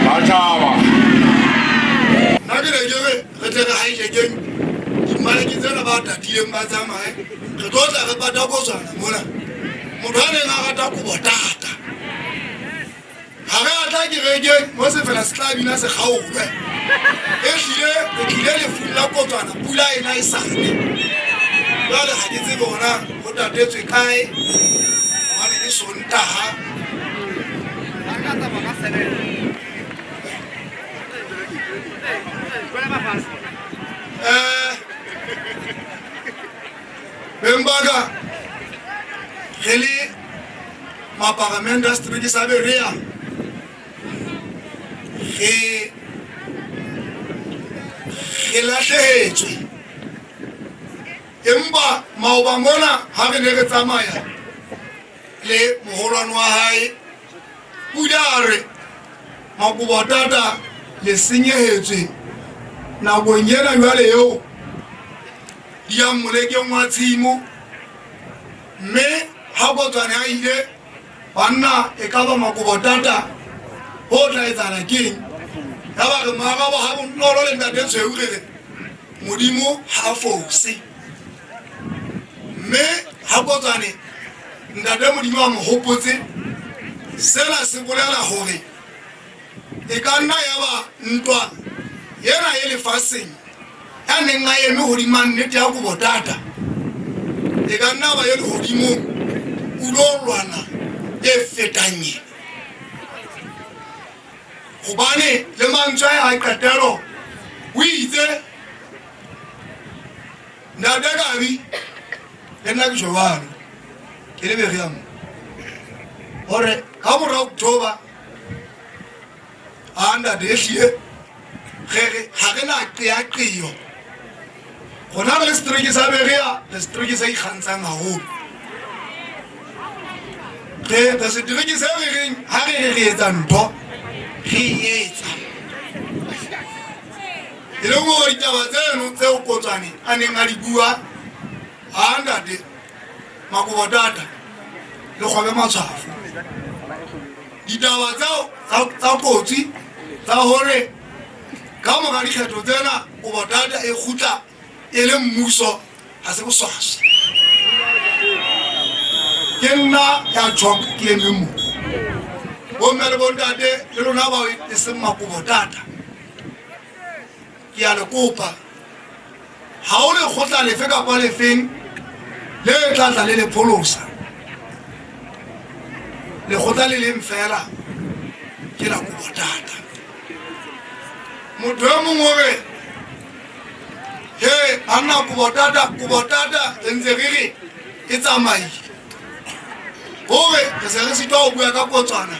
Batjhaba. Nna ke ne ke re re tle re hijackeng dimaleke tsena ba tatileng ba tsamaye, re tlo tla re pata Kotswana mona. Motho a neng a rata kobo tata ha re a tla kerekeng mo sefela se tla bina se kgaolwe. Ehlile re tlile lefung la Kotswana, pula ena e sane. Jwale ha ke tsebe hona ho tatetswe kae, hobane ke Sontaha. Beng ba ka, re le maparamente a setereke sa Berea, re re lahlehetswe. Empa maoba mona ha re ne re tsamaya le moholwane wa hae, o ile a re Makobotata Le senyehetswe nakong ena jwale eo di yang molekeng wa tshimo, mme ha Kotswane a ile banna e ka ba makobotata ho tla etsahala keng? Ya ba re moarabo ha bonolo le ntate Tshweu re re Modimo ha fose, mme ha Kotswane ntate Modimo a mo hopotse, sena se bolela hore e ka nna ya ba ntwa ena e lefatsheng ya neng a eme hodima nnete ya kobotata, e ka nna ba ye lehodimong o lo lwana e fetang ena. Hobane le mantswe a qetelo o itse ntate Kabi le nna ke jwalo ke le begia mo hore ka mora October a ntate ehlile re re ha re na qeaqeo rona re le setereke sa Berea, re setereke se ikgantshang haholo. Re setereke se re reng ha re re re etsa ntho re e etsa, e leng hore ditaba tseno tseo Kotswane a neng a di bua ha ntate Makobotata le kgobe matshwafo, ditaba tseo tsa kotsi tsa hore ka mora dikgetho tsena Kobotata e kgutla e le mmuso ha se boswaswa. Ke nna ya tjhong ke eme mo. Bomme le bontate le lona bao e seng Makobotata, ke a le kopa, ha o lekgotla lefe kapa lefeng le tla tla le le pholosa, lekgotla le leng fela ke la Kobotata. Motho e mongwe o re he banna Kobotata, Kobotata re ntse re re e tsamaile, hore re se re sitwa ho bua ka Kotswana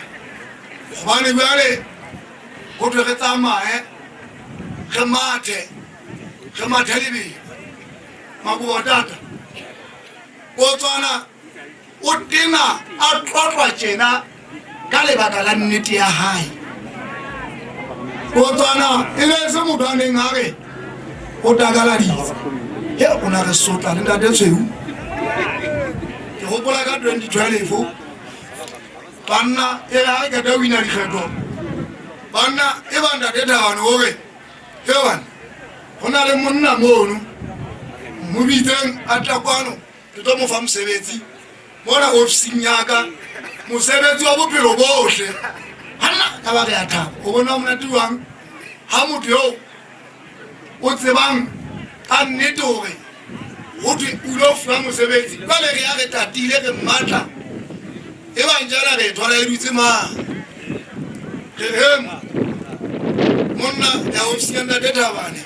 hobane jwale ho thwe re tsamaye re mathe, re mathe lebelo. Makobotata Kotswana o tena a tlotlwa tjena ka lebaka la nnete ya hae. Kotswana e ne se motho a neng a re o takaladitse, he o na re sotla le ntate Tshweu. Ke hopola ka 2012 banna e re ha re qeta ho wina dikgetho, banna e ba ntate Thabane o re he bana ho na le monna mono mo bitseng a tla kwano, ke tlo mo fa mosebetsi mona ofising ya ka, mosebetsi wa bophelo bohle. Hanna ka ba re a thaba, o bona monate jwang ha motho eo o tsebang ka nnete hore ho thwe o ilo fuwa mosebetsi. Jwale re ya re tatile re mmatla, e bang jana re thola e dutse mang, re re monna ya ofising ya ntate Thabane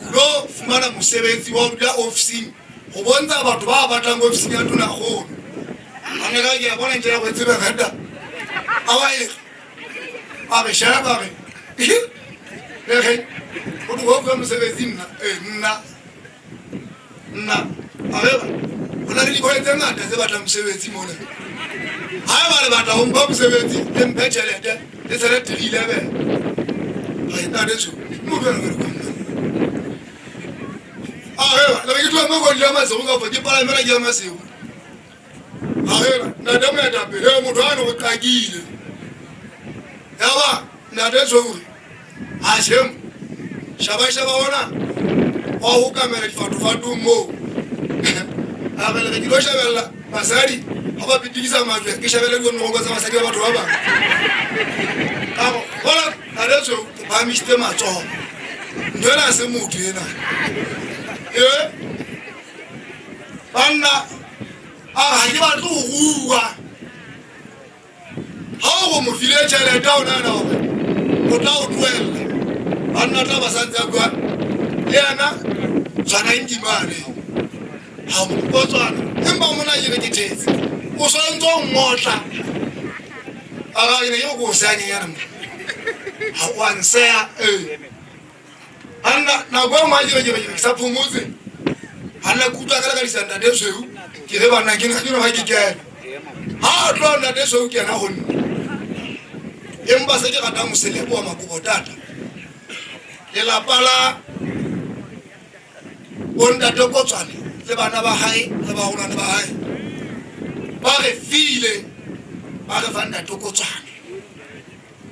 o lo fumana mosebetsi wa ho dula ofising ho bontsha batho ba batlang ofising ya tonakgolo. A ne ka ke a bona ntse ya go tsebe reta a wa e a re sheba re le re o tlo go mosebetsi nna nna nna a re ho na le dikgwebo tse ngata tse batlang mosebetsi mona. Ha eba le batla ho mpha mosebetsi le mphe tjhelete le tshele 311 ha e ntate so motho a re a re le ke tloha mo go dula Maseru kapa ke palamela ke ya Maseru. A re ntate moetapele motho a ne o qakile, ya ba ntate Tshweu a shem shaba shaba ona wa ho kamela difatofatong moo. A re le ke lo shebella basadi ha ba pitikisa majwe, ke shebelle dikonoko tsa basadi ba batho ba bang. Ka go bona ntate Tshweu o phahamisitse matsoho, ntho ena se motho ena e banna a ha ke batle ho rua. Ha o go mo file tjhelete o nahana hore o tla o tlohella, banna tla ba santse a bua le yena tshwanang kimane ha o tswana, empa mona ke re ke thetse o swantse o ngotla a ga ke ne ke go se nyenyana mo ha o a nseya ee anna nako e nngwe ke re ke sa phomotse hanna ke utlwa ka le ka disa ntate Tshweu, ke re banna ke nna ke no ga ke kena ha a tloha ntate Tshweu kena ho nna. Empa se ke ratang ho se leboha Makobotata, lelapa la bontate Kotswane le bana ba hae le baholwane ba hae ba re file, ba re fa ntate Kotswane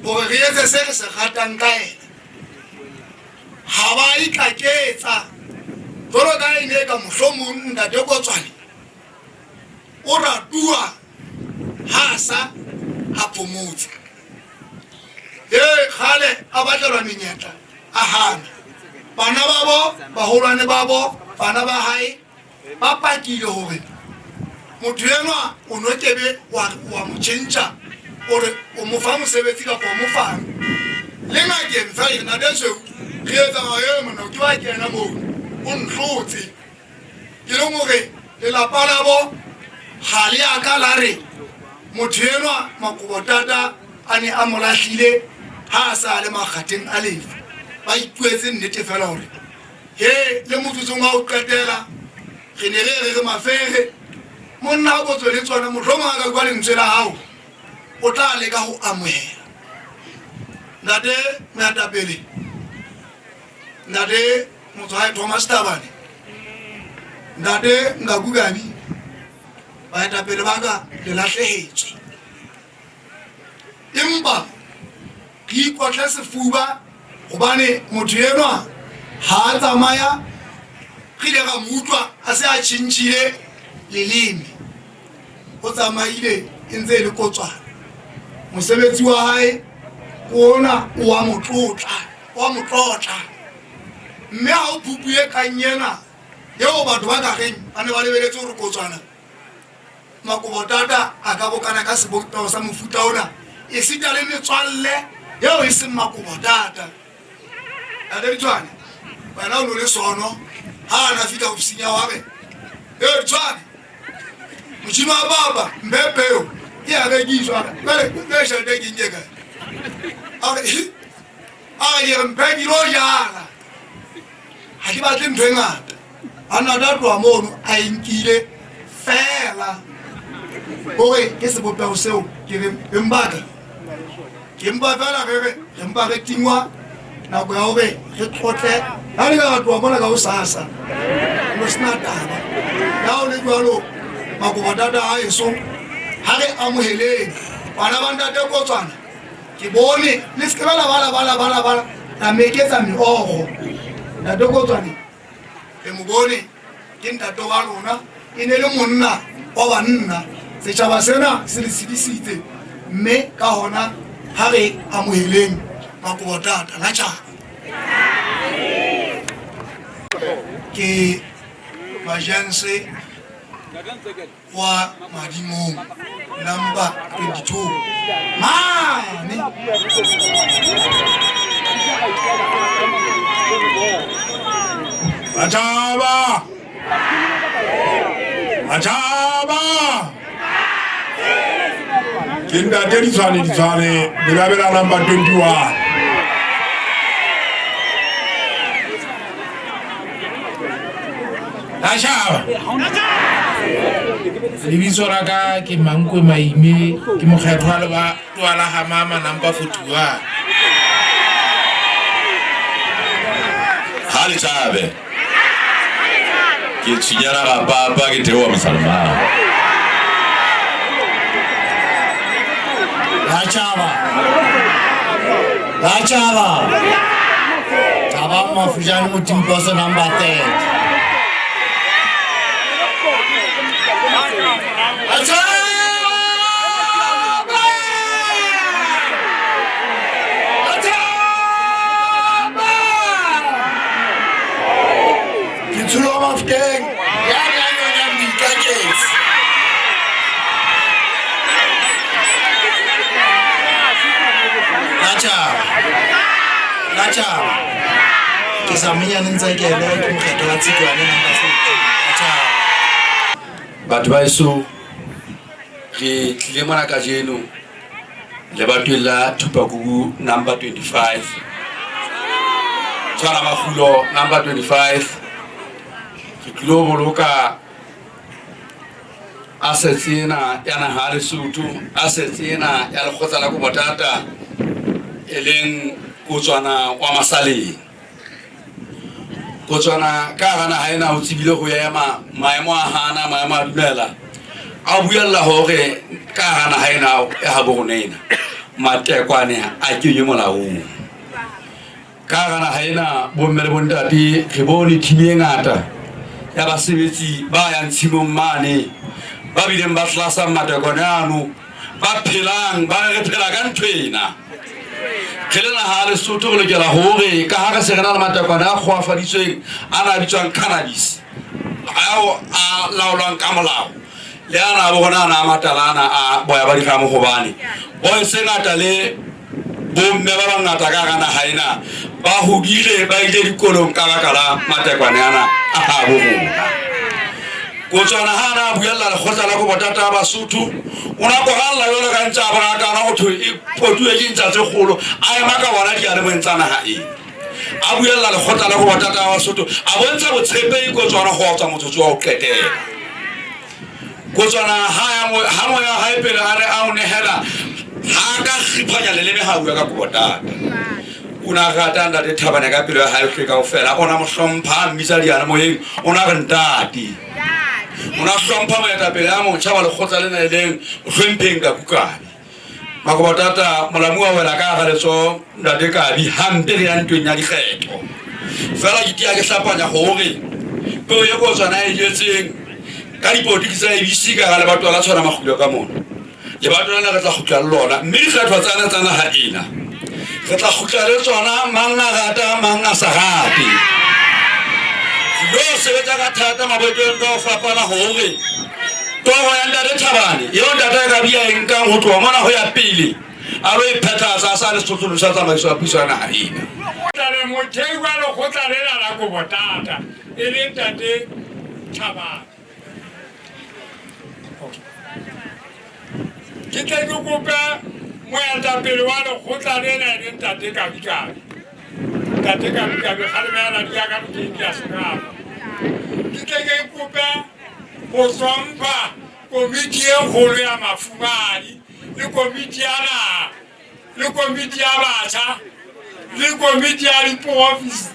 hore re etse se re se ratang ka ena. Ha ba ikaketsa jwalo ka e ne ka mohlomong ntate Kotswane o ratuwa ha sa a phomotse. E kgale a batlelwa menyetla a hana. Bana babo, baholwane babo, bana ba hae ba pakile hore motho enwa o no kebe wa mo tjhentjha ore o mo fa mosebetsi kapa o mo fang. Le ngakeng fela ke ntate Tshweu re etsa hore e monna ke wa kena moo o ntlotse. Ke leng hore lelapa labo ha le a ka la re motho enwa Makobotata a ne a mo lahlile ha a sa le makgatheng a lefu. Ba ipuetse nnete fela hore he le motsotsong wa ho qetela re ne re re re mafere monna ha kotswe le tsona mohlomong a ka kwa lentswe la hao o tla leka ho amohela. Ntate moetapele, ntate Motswae Thomas Tabane, ntate Nkakukabi, baetapele ba ka le lahlehetswe. Empa re ikotle sefuba hobane motho enwa ha a tsamaya re ile ra mo utlwa a se a tjhentjhile leleme. O tsamaile e ntse e le Kotswana. Mosebetsi wa hae ke ona o wa motlotla, wa motlotla. Mme ha o phupu e kang ena eo batho ba ka reng ba ne ba lebeletse hore Kotswana Makobotata a ka bokana ka sebopeho sa mofuta ona, esita le metswalle eo e seng Makobotata. Ntate Ditshwane, wena o no le sono ha a na fihla ofising ya hao, a re, "Ee Ditshwane, motjhini wa papa mphe peo e a rekiswa." Jwale ke tjhelete ke nke kae? A re, "Hi." A re, ke re mphe ke lo jala. Ha ke batle ntho e ngata. A nna a tloha mono a e nkile fela. Hore ke sebopeho seo ke re beng ba ka. Ke mpa fela re re re mpa re tingwa nako ya hore re tlotle. Ha re ka tloha mona ka hosasa. No sena taba. Ya ho le jwalo Makobotata a eso ha re amoheleng bana ba ntate Kotswana. Ke bone le se ke ba la bala bala bala bala la meketsa meokgo. Ntate Kotswane re mo bone ke ntate wa lona, e ne le monna wa banna. Setjhaba sena se le tshedisitse mme ka hona ha re amoheleng Makobotata la tjhaba. Ke Majense wa Madimong number 22 mane. Batjhaba, batjhaba, ke ntate Ditshwane Ditshwane Belabela number 21. Batjhaba, lebitso la ka ke Mankwe Maime, ke mokgethwa le ba twala ha mama number 41. Ha le tjhabe. Ke tshinyana ga papa ke theoha mosalmane. La tjhaba. La tjhaba. Thabang Mafujane Motimposo number 30. Ke tsholo wa Mafokeng ya ya nyonyang boikaketsi. La tjhaba. La tjhaba. Ke sa monyane ntse ke ele ke mokgetho wa Tshitwane number 14. La tjhaba. Batho ba heso re tlile mona kajeno lebatoweng la Thupakubu number 25. Tshwara Makgulo number 25. Re tlilo boloka assets ena ya naha ya Lesotho, assets ena ya lekgotla la Kobotata. E leng Kotswana wa Masaleng. Kotswana ka hara naha ena o tsebile ho ema maemo a hana maemo a dumela a buella hore ka hara naha ena ya habo rona ena matekwane a kenywe molaong. Ka hara naha ena bomme le bontate re bone thimi e ngata ya basebetsi ba yang tshimong mane ba bileng ba tlasang matekwane ano ba phelang ba re re phela ka ntho ena. Re le naha ya Lesotho re lokela hore ka ha re se re na le matekwane a kgoafaditsweng ana a bitswang cannabis ao a laolwang ka molao le ana a bo rona ana a matala ana a boya ba dikgamo hobane boy se ngata le bomme ba bangata ka hara naha ena ba hodile ba ile dikolong ka baka la matekwane ana a habo rona. Kotswana ha a na a buella lekgotla la Kobotata ya Basotho o na koralla jwalo ka ntja a boratana ho thwe e potuwe ke ntja tse kgolo a ema ka bona diyalemoyeng tsa naha ena a buella lekgotla la Kobotata ya Basotho a bontsha botshepehi Kotswana ho tswa motsotso wa ho qetela. Kotswana ha moya wa hae pele a ne a o nehela ha ka kgiphanya leleme ha bua ka Kobotata. O ne a rata ntate Thabane ka pelo ya hae yohle kaofela. O ne a mo hlompha, a mmitsa diyalemoyeng, o ne a re ntate. O ne a hlompha moetapele ya motjha wa lekgotla lena e leng Mohlompheng Kakukabe. Makobotata molamu wa wela ka hara letsoho ntate Kabi hampe re ya ntweng ya dikgetho. Feela ke tia ke hlapanya hore peo e Kotswana e jetseng ka dipolotiki tsa ABC ka hara lebatowa la Tshwana Makgulo ka mona. Lebato lena re tla kgutla le lona mme dikgetho tsana tsa naha ena re tla kgutla le tsona mang a rata mang a sa rate. Re tlo sebetsa ka thata mabotong ka ho fapana hore toro ya ntate Thabane eo ntate a ka bia e nkang ho tloha mona ho ya pele a lo e phethahatsa a sa le sehlohlolo sa tsamaiso ya puso ya naha ena. Tla mothei wa lekgotla lena la Kobotata e le ntate Thabane. Ke tle ke kope moetapele wa lekgotla lena e leng ntate Kabikabi. Ntate Kabikabi kgalemela di ya ka nokeng di a sekapa. Ke tle ke kope ho hlompha komiti e kgolo ya mafumadi le komiti ya naha le komiti ya batjha le komiti ya diporofisi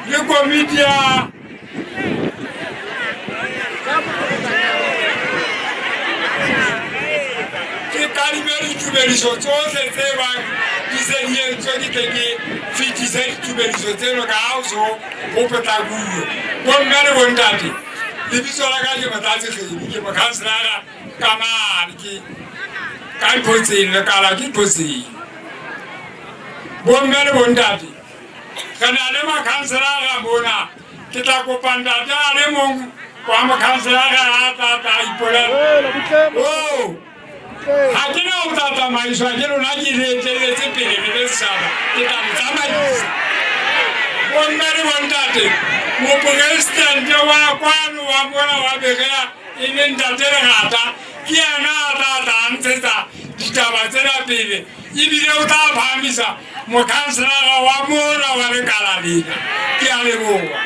le komiti ya ke kadime ditumediso tsohle tse bang di se di entswe ke tle ke fetise ditumediso tseno ka ha o so ho potlakuwe. Bomme le bontate, lebitso la ka ke Motlatsi Kgedi, ke mokhanselara ka mane ke ka Nthotseng, lekala ke Nthotseng. Bomme le bontate, re na le makhanselara mona. Ke tla kopa ntate a le mong wa mokhanselara a tla tla ipolela. Oh, ha ke na ho tla tsamaiswa ke lona, ke le etelletse pele le le setjhaba, ke tla le tsamaisa. Bomme le bontate, moporesidente wa kwano wa mona wa Berea e leng ntate Lerata ke yena a tla tla a ntshetsa ditaba tsena pele ebile o tla phahamisa mokhanselara wa mona wa lekala lena. Ke a leboha.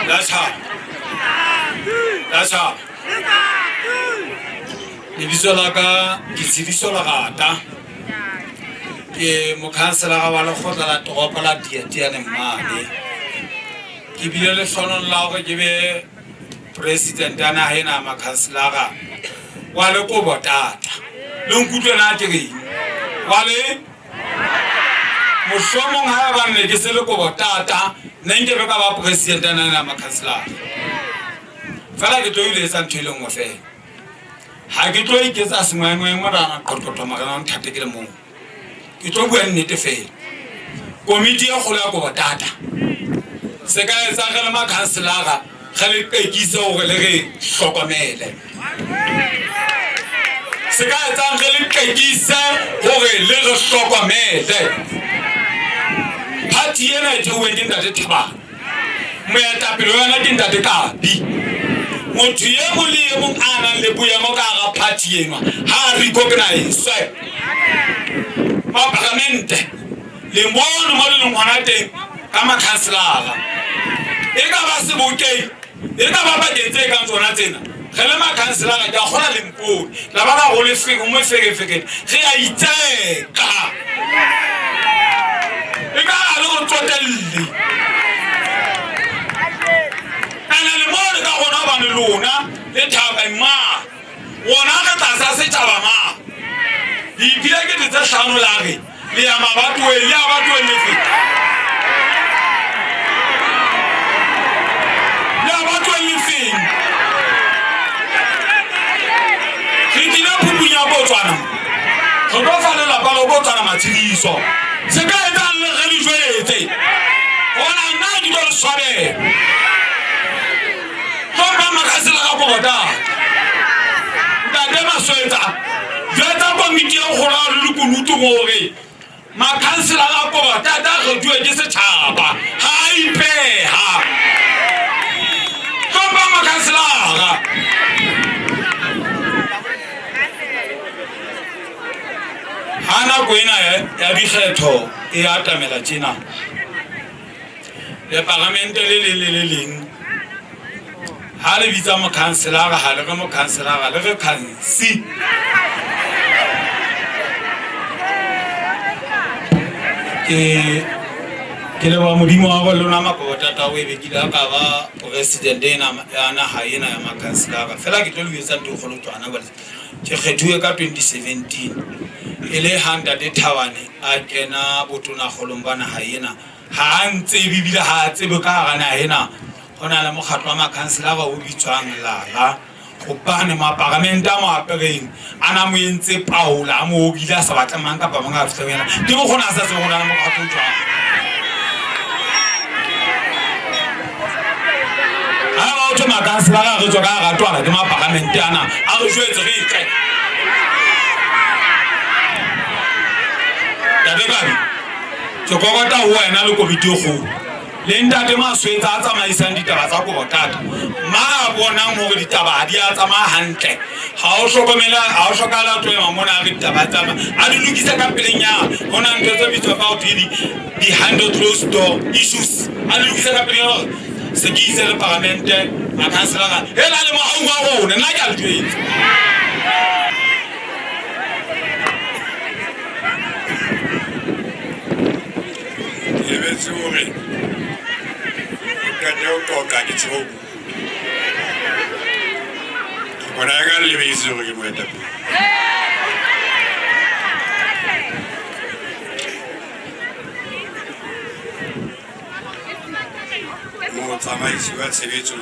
La tshaba. La tshaba. Lebitso la ka ke Tshidiso Lerata. Ke mokhanselara wa lekgotla la toropo la Tiatiane mane. Ke bile lehlohonolo la hore ke be president ya naha ena ya makhanselara wa Lekobo Tata. Le nkutlwe na ke reng? Wa le mohlomong ha eba ne ke se Lekobo Tata ne nkebe ka ba president ya naha ena ya makhanselara. Feela ke tlo ile etsa ntho e le nngwe feela. Ha ke tlo iketsa sengwengwe morana qoqotho morena o nthate ke le mong. Ke tlo bua nnete feela. Komiti e kgolo ya Kobotata se ka etsa re le makhanselara re le qekise hore le re hlokomele. Se ka etsang re le qekise hore le re hlokomele. Party ena e theuweng ke ntate Thabane. Moetapele wa yona ke ntate Kabi. Motho e mong le e mong a nang le boemo ka hara party enwa ha a recognize. Mapalamente le mono mo le leng hona teng ka makhanselara. E ka ba sebokeng, e ka ba pakeng tse kang tsona tsena. Re le makhanselara ke a kgola lempone la ba la go lefeke mo fekefekene re a itseka e ka ga le go tsotelle ene le mo le ka gona gobane lona le thaba ma gona re tlasa setšhaba ma le iphile kete tse hlano la re le ya mabatoweng le ya batoweng lefe le ya batoweng lefeng re tlile phupung ya Botswana re tlo fa lelapa la Botswana matshediso se ka etsang le re le jwetse gona nna ke tlo le swabela tlo makasela ka bota ntate Maswetsa jwetsa komiti e kgolo le lekunutu gore makhansela a Kobotata a kgethuwe ke setšhaba ga a ipeha tlhompha makhanselara ga nako ena ya dikgetho e atamela tjena leparamente le leng le le leng ha le bitsa mokhanselara ha le re mokhanselara le re khansi ke leboha modimo wa gore lona Makobotata o e bekile a ka ba president ena ya naha ena ya makhanselara fela ke tlo le etsa ntho e kgolo tswana bale ke kgethuwe ka 2017 e le ha ntate Thabane a kena botonakgolong ba naha ena ha a ntsebe ebile ha a tsebe ka hara naha ena ho na le mokgatlo wa makhanselara o bitswang Lala gobane maparamente a mo apereng a na mo entse paola a mo okile a sa batle mang kapa mang a fitlha yena ke bokgona a sa tsebe go na le mokgatlo o jwang ha ba o thwe makhanselara re tswa ka hara twala ke maparamente ana a re jwetse re tle Tate Kabi ke kokota ho wena le komiti e kgolo le ntate Maswetsa a tsamaisang ditaba tsa Kobotata ma a bonang hore ditaba ha di a tsamaya hantle ha o hlokomela ha o hlokala tlo ema mona a re ditaba tsamaya a di lokise ka pelenyana ho na ntho tse bitswang ka ho thwe di behind the closed door issues a di lokise ka pelenyana hore se ke itse le paramente makhanselara e la le mohau wa rona nna ke a le jwetsa. Lebetse hore qete ho qoqa ke tshobo ke bona ka lebetse hore ke moetapele. Motsamaisi wa tshebetso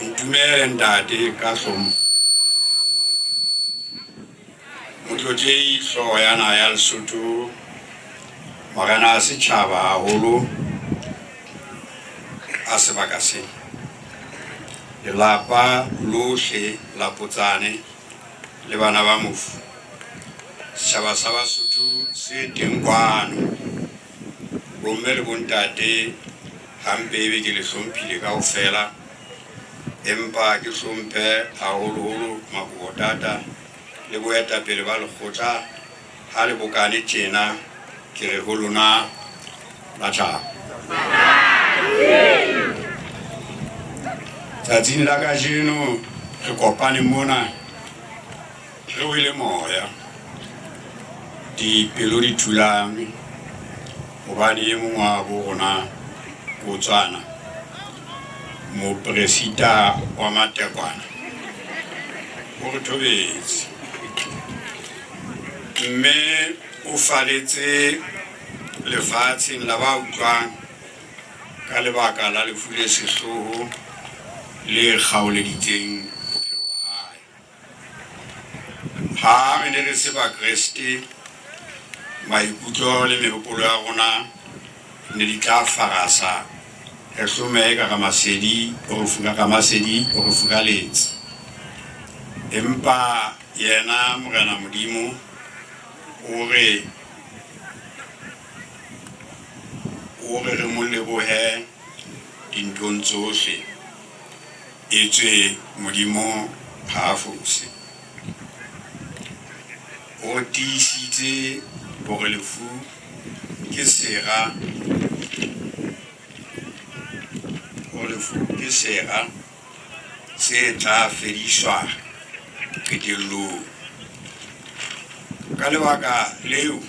ntumele ntate ka hlompho Motlotlehi hlooho ya naha ya Lesotho, morena a setjhaba haholo a sebaka sena, lelapa lohle la Potsane le bana ba mofu, setjhaba sa Basotho se teng kwano, bomme le bontate hampe ebe ke le hlomphile kaofela, empa ke hlomphe haholoholo Makobotata le boetapele ba lekgotla ha le bokane tjena ke re ho lona batjhaba. Tsatsing la kajeno re kopane mona re wele moya dipelo di thulame hobane e mong wa bo rona Botswana mopresita wa Matekwana o re thobetse mme o faletse lefatsheng la ba utlwang ka lebaka la lefu le sehloho le kgaoleditseng bophelo ba hae. Ha re ne re se Bakreste, maikutlo le mehopolo ya rona ne di tla farasa re hlomehe ka Ramasedi o re fura Ramasedi o re furaletse. Empa yena Morena Modimo o re o re re mo lebohe dinthong tsohle etswe Modimo ha a fose. O re tiisitse hore lefu ke sera hore lefu ke sera se tla fediswa qetellong. Ka lebaka leo,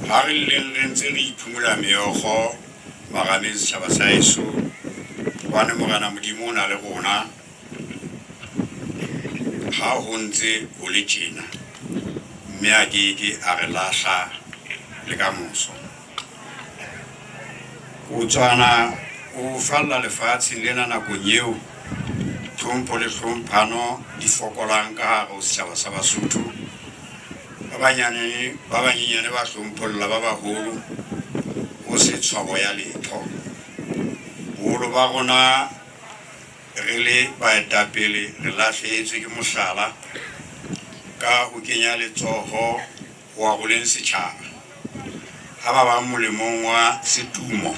ha re lleng re ntse re iphumula meokgo marameng setjhaba sa heso, hobane Morena Modimo o na le rona ha ho ntse ho le tjena, mme a keke a re lahla le ka moso. Kotswana o falla lefatsheng lena nakong eo tlhompho le tlhomphano di fokolang ka hare ho setjhaba sa Basotho. Ba banyane ba banyenyane ba hlompholla ba baholo ho se tshwabo ya letho. Boholo ba rona re le baetapele re lahlehetswe ke mohlala ka ho kenya letsoho ho aroleng setjhaba. Ha ba bang molemong wa setumo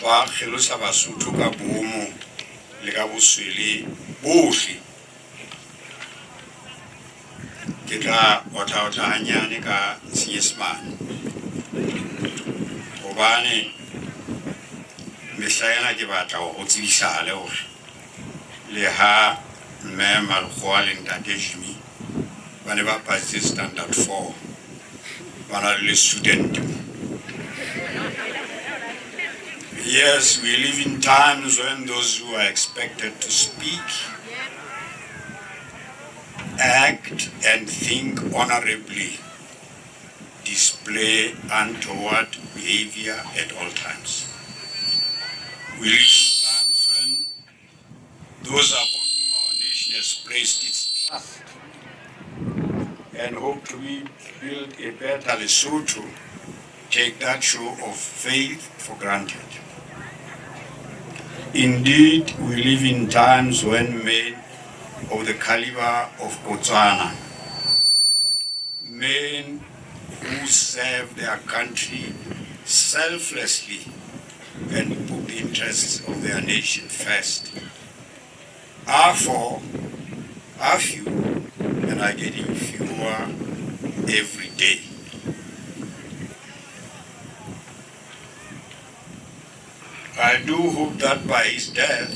ba kgelosa Basotho ka boomo le ka boswele bohle. Ke tla otlaotla hanyane ka Senyesemane hobane mehla ena ke batla hore ho tsebisahale hore leha Mme Malekgowa le Ntate Jimmy ba ne ba pasitse standard 4 ba na le student mo. Yes, we live in times when those who are expected to speak, act and think honorably display untoward behavior at all times. We live in times when those upon whom our nation has placed its trust and hope to build a better Lesotho take that show of faith for granted. Indeed, we live in times when men of the caliber of Kotswana, men who serve their country selflessly and put the interests of their nation first, are few and are getting fewer every day. I do hope that by his death,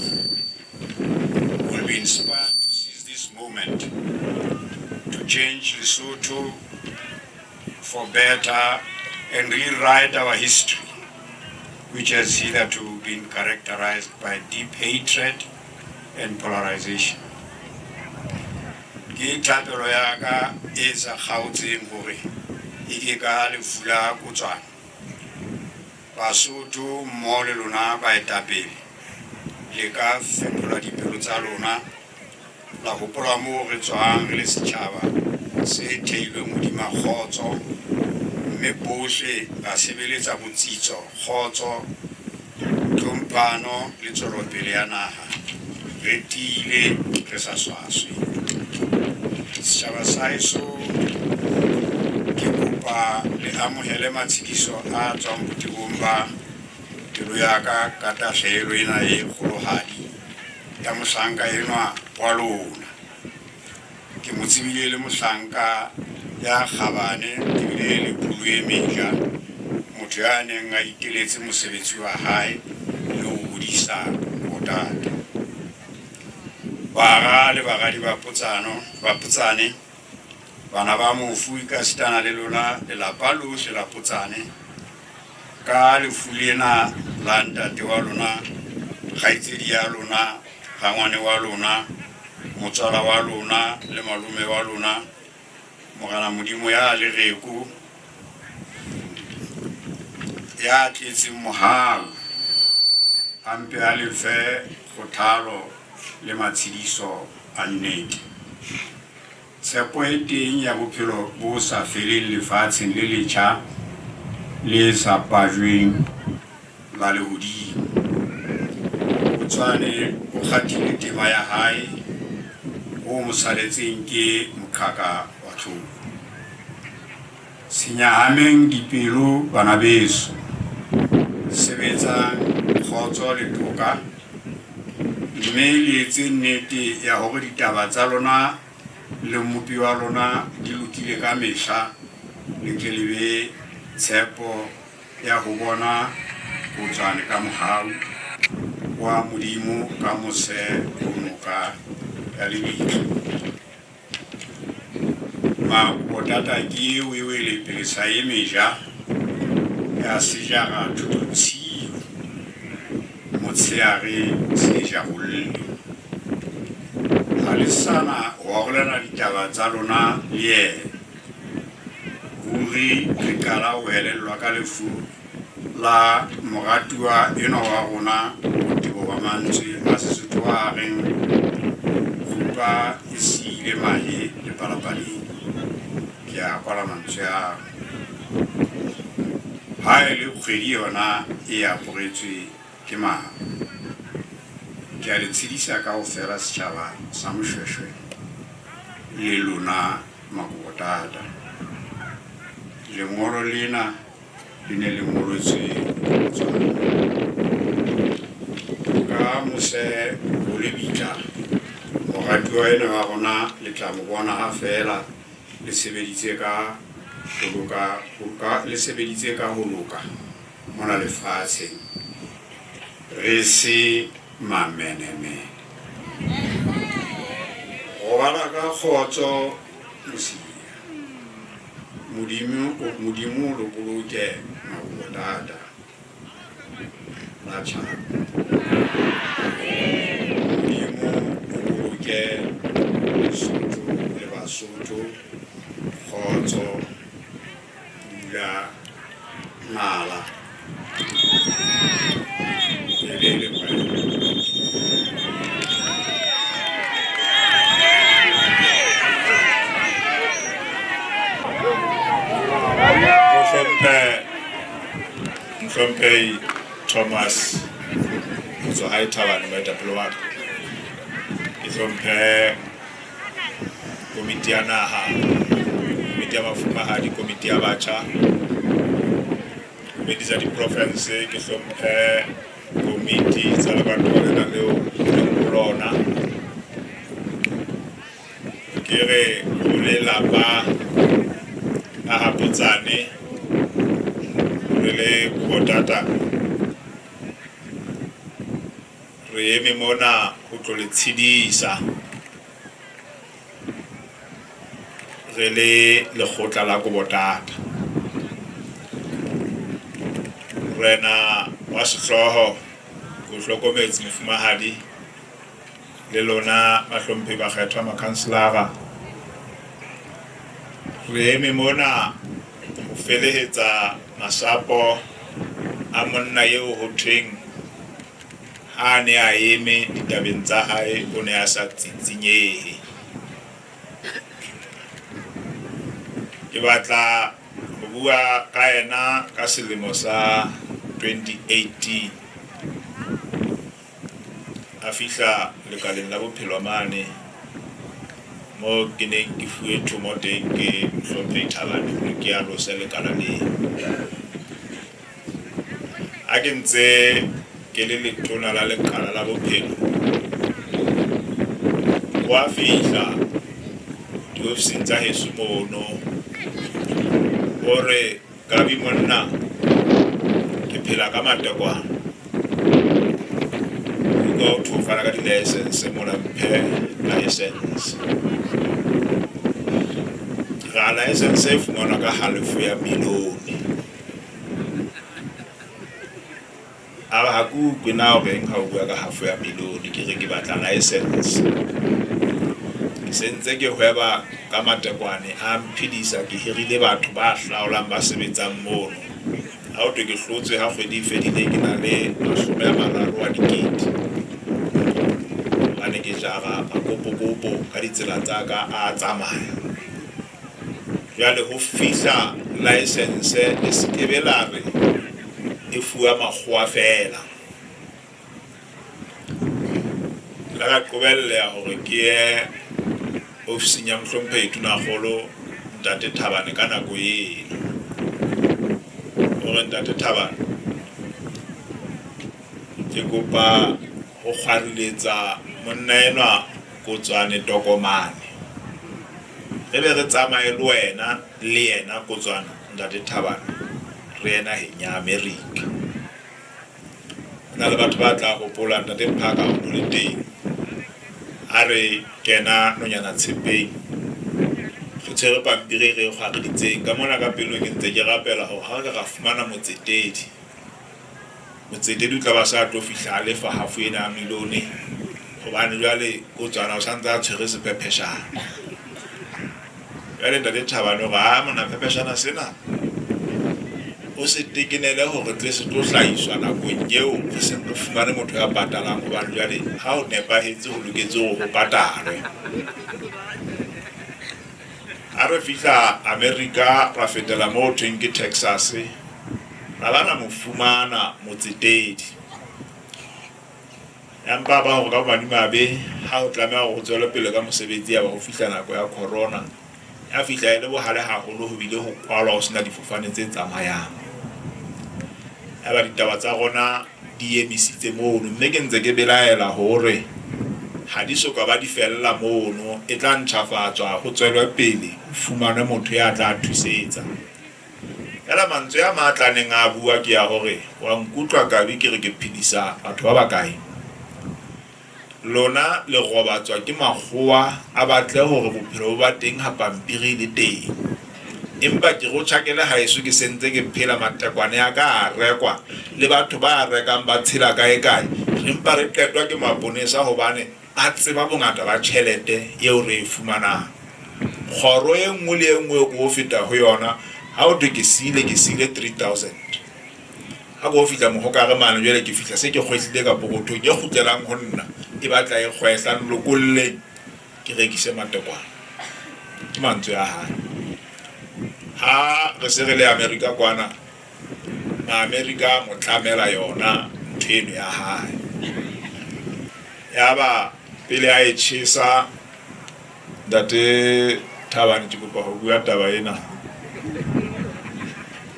we'll be inspired to seize this moment to change Lesotho for better and rewrite our history, which has hitherto been characterized by deep hatred and polarization. Ke thapelo ya ka e sa kgaotseng hore e ke ka lefu la Kotswana, Basotho mmoho le lona baetapele le ka fetola dipelo tsa lona la hopola moo re tswang re le setjhaba se theilweng hodima kgotso, mme bohle ra sebeletsa botsitso, kgotso, tlhomphano le tswelopele ya naha re tiile re sa swaswe. Setjhaba sa heso, ke kopa le amohele matshediso a tswang botebong ba pelo ya ka ka tahlehelo ena e kgolohadi ya mohlanka enwa wa lona. Ke mo tsebile le mohlanka ya kgabane ebile le phulu e metjha, motho ya neng a iteletse mosebetsi wa hae le ho hodisa botata. Bara le baradi ba Potsane, bana ba mofu ekasitana le lona lelapa lohle la Potsane, ka lefu lena la ntate wa lona, kgaitsedi ya lona, rangwane wa lona, motswala wa lona le malome wa lona, Morena Modimo ya lereko ya tletseng mohau a mpe a le fe kgothalo le matshediso a nnete. Tshepo e teng ya bophelo bo sa feleng lefatsheng le letjha le sa pajweng la lehodimo. Kotswane o kgathile tema ya hae, o mo saletseng ke moqhaka wa tlholo. Se nyahameng dipelo bana beso, sebetsang kgotso le toka, mme le etse nnete ya hore ditaba tsa lona le mmopi wa lona di lokile ka mehla, le tle le be tshepo ya ho bona Kotsane ka mohau wa Modimo ka mose ho noka ya lebitla. Makotata ke eo e wele pele sa e meja ya sejara thuto tshiu motsheare se ja holle. Ha le sana ho arolana ditaba tsa lona le yena. Ruri re qala ho elellwa ka lefu la moratuwa enwa wa rona botebo ba mantswe a Sesotho a reng kgupa e siile mahe lepalapaleng. Ke a kwala mantswe ao. Ha e le kgwedi yona e aporetswe ke maru. Ke a le tshedisa kaofela setjhaba sa Moshweshwe le lona Makobotata. Lengolo lena le ne le ngolotswe Kotswana. Ka mose ho lebitla, moratuwa enwa wa rona le tla mo bona ha feela le sebeditse ka ho loka, le sebeditse ka ho loka mona lefatsheng. Re se mamenemene. Robala ka kgotso Mosia. Modimo Modimo o lo boloke Makobotata la tjhaba. Modimo o boloke Lesotho le Basotho. Kgotso, pula, nala. Elele morena. Mohlomphe Mohlomphehi Thomas ho tswa hae Thabane moetapele wa ka. Ke hlomphe komiti ya naha, komiti ya mafumahadi, komiti ya batjha, komiti tsa diprofinse, ke hlomphe komiti tsa lebatowa lena leo ke leng ho lona. Ke re ho lelapa la ha Potsane re le Kobotata re eme mona ho tlo le tshedisa re le lekgotla la Kobotata. Morena wa sehlooho ke o hlokometse mofumahadi le lona bahlomphehi bakgethwa makhanselara. Re eme mona ho felehetsa masapo a monna eo ho thweng ha a ne a eme ditabeng tsa hae o ne a sa tsitsinyehe. Ke batla ho bua ka yena ka selemo sa 2018 a fihla lekaleng la bophelo mane moo ke neng ke fuwe thomo teng ke Mohlomphehi Thabane hore ke alose lekala leo. Ha ke ntse ke le letona la lekala la bophelo, wa fihla diofising tsa heso mono o re Kabi monna ke phela ka matekwane. Utlwa ho thwe o fana ka di-license mona mphe license. Ra license e fumanwa ka halofo ya milione. A re ha ke utlwe na o reng ha o bua ka half ya milione, ke re ke batla license. Ke sentse ke hweba ka matekwane a mphedisa, ke hirile batho ba hlaolang ba sebetsang mono. Ha ho thwe ke hlotswe ha kgwedi e fedile ke na le 30 wa dikete. Hobane ke jara makopokopo ka ditsela tsa ka a tsamaya. Jwale ho fihla license le se ke be la re e fuwa makgowa feela. Ke la ka qobelleha hore ke ye ofising ya Mohlomphehi Tonakgolo Ntate Thabane ka nako eno. Hore Ntate Thabane ke kopa ho kgwariletsa monna enwa Kotswane tokomane. Re be re tsamaye le wena le yena Kotswana Ntate Thabane re ye naheng ya America. Na le batho ba tla hopola Ntate Mphaka o le teng. Ha re kena nonyana tshepeng, re tshwere pampiri re kgwareditseng ka mona ka pelong, ke ntse ke rapela hore ha re ka ra fumana motsetedi, motsetedi o tla ba sa tlo fihla a lefa half ena ya milione, hobane jwale Kotswana o santse a tshwere sephepheshana. Jwale Ntate Thabane hore ha mona phepheshana sena o se tekenele hore tle se tlo hlahiswa nakong eo re seng re fumane motho ya patalang, hobane jwale ha o nepahetse ho loketse hore ho patalwe. Ha re fihla America ra fetela moo thweng ke Texas, ra ba ra mo fumana motsetedi. Empa ba hore ka bomadimabe ha ho tlameha hore ho tswele pele ka mosebetsi, ya ba ho fihla nako ya corona, ya fihla e le bohale haholo, ho bile ho kwalwa ho sena difofane tse tsamayang. Ya ba ditaba tsa rona di emisitse mono, mme ke ntse ke belaela hore ha di soka ba di fella mono, e tla ntjhafatswa ho tswelwe pele ho fumanwe motho ya tla thusetsa. Feela mantswe a matla a neng a bua ke ya hore wa nkutlwa Kabi ke re ke phedisa batho ba bakae? Lona le robatswa ke makgowa a batle hore bophelo bo ba teng ha pampiri e le teng. Empa ke re o tjhakele haeso ke sentse ke phela, matekwane a ka a rekwa le batho ba a rekang ba tshela kae kae. Re mpa re qetwa ke maponesa hobane a tseba bongata ba tjhelete eo re e fumanang. Kgoro e nngwe le e nngwe eo ke o feta ho yona, ha ho thwe ke siile, ke siile 3000. Ha ke o fihla Mohokare mane jwale ke fihla se ke kgwehlile ka pokothong e kgutlelang ho nna e batla e kgwehla, nlokolleng ke rekise matekwane. Ke mantswe a hae. Ha re se re le Amerika kwana, Maamerika a mo tlamela yona ntho eno ya hae. Yaba pele a e tjhesa, Ntate Thabane, ke kopa ho bua taba ena.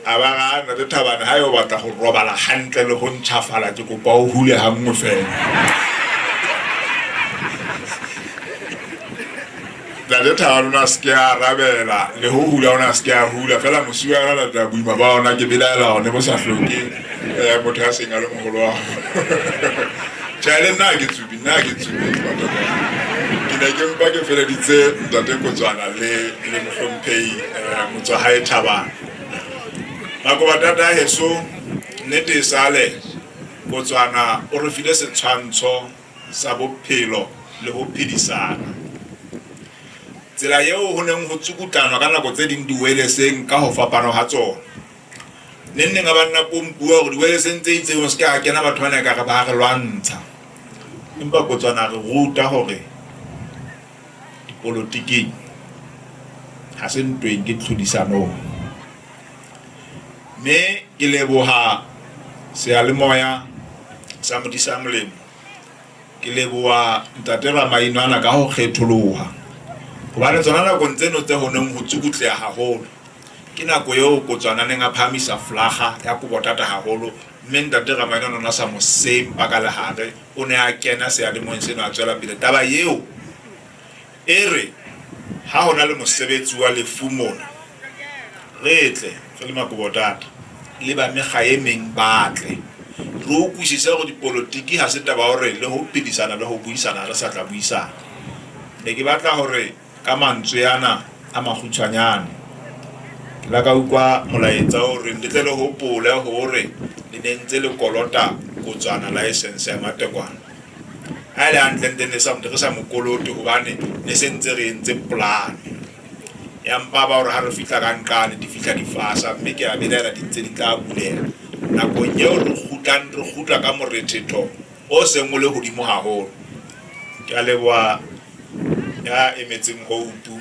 A ba ra, Ntate Thabane, ha e o batla ho robala hantle le ho ntjhafala, ke kopa o hule hanngwe feela. Ntate Thabane o ne a se ke a arabela, le ho hula o ne a se ke a hula. Feela mosiu wa yona latela boima ba ona, ke belaela hore ne bo sa hloke motho ya seng a le moholo wa. Tjhe, le nna ha ke tsubi, nna ha ke tsubi. Ke ne ke mpa ke feleditse Ntate Kotswana le le mohlomphehi Motswahae Thabane. Makoba tata heso, nnete e sale Kotswana o re file setshwantsho sa bophelo le ho phedisana. Tsela eo ho neng ho tsukutlanwa ka nako tse ding diweleseng ka ho fapana ha tsona. Neng neng a banna pompuwa hore diweleseng tse itseng ho se ke ha kena batho bana ekare ba re lwantsha. Empa Kotswana a re ruta hore dipolotiking ha se ntweng, ke tlhodisanong. Mme ke leboha seyalemoya sa Modisa Molemo, ke leboha Ntate Ramainwana ka ho kgetholoha, hobane tsona nakong tseno tse ho neng ho tsukutleha haholo, ke nako eo Kotswana a neng a phahamisa folaga ya kobotata haholo, mme Ntate Ramainwana o ne a sa mo sempa ka lehare, o ne a kena seyalemoyeng seno a tswela pele. Taba eo e re ha ho na le mosebetsi wa lefu mona, re tle re le makobotata le ba mekga e meng ba tle re utlwisise hore dipolotiki ha se taba ya hore le ho phedisana le ho buisana ha re sa tla buisana. Ne ke batla hore ka mantswe ana a makgutshwanyane, ke la ka utlwa molaetsa o reng le tle le hopole hore le ne ntse le kolota Kotswana license ya matekwane. Ha e le hantlentle ne sa re sa mo kolote hobane ne se ntse re entse polane. Ya mpa ba hore ha re fihla ka nqane di fihla di fasa, mme ke a belaela di ntse di tla buleha nakong eo re kgutlang, re kgutla ka morethetho o seng o le hodimo haholo. Ke a leboha ya emetseng Hope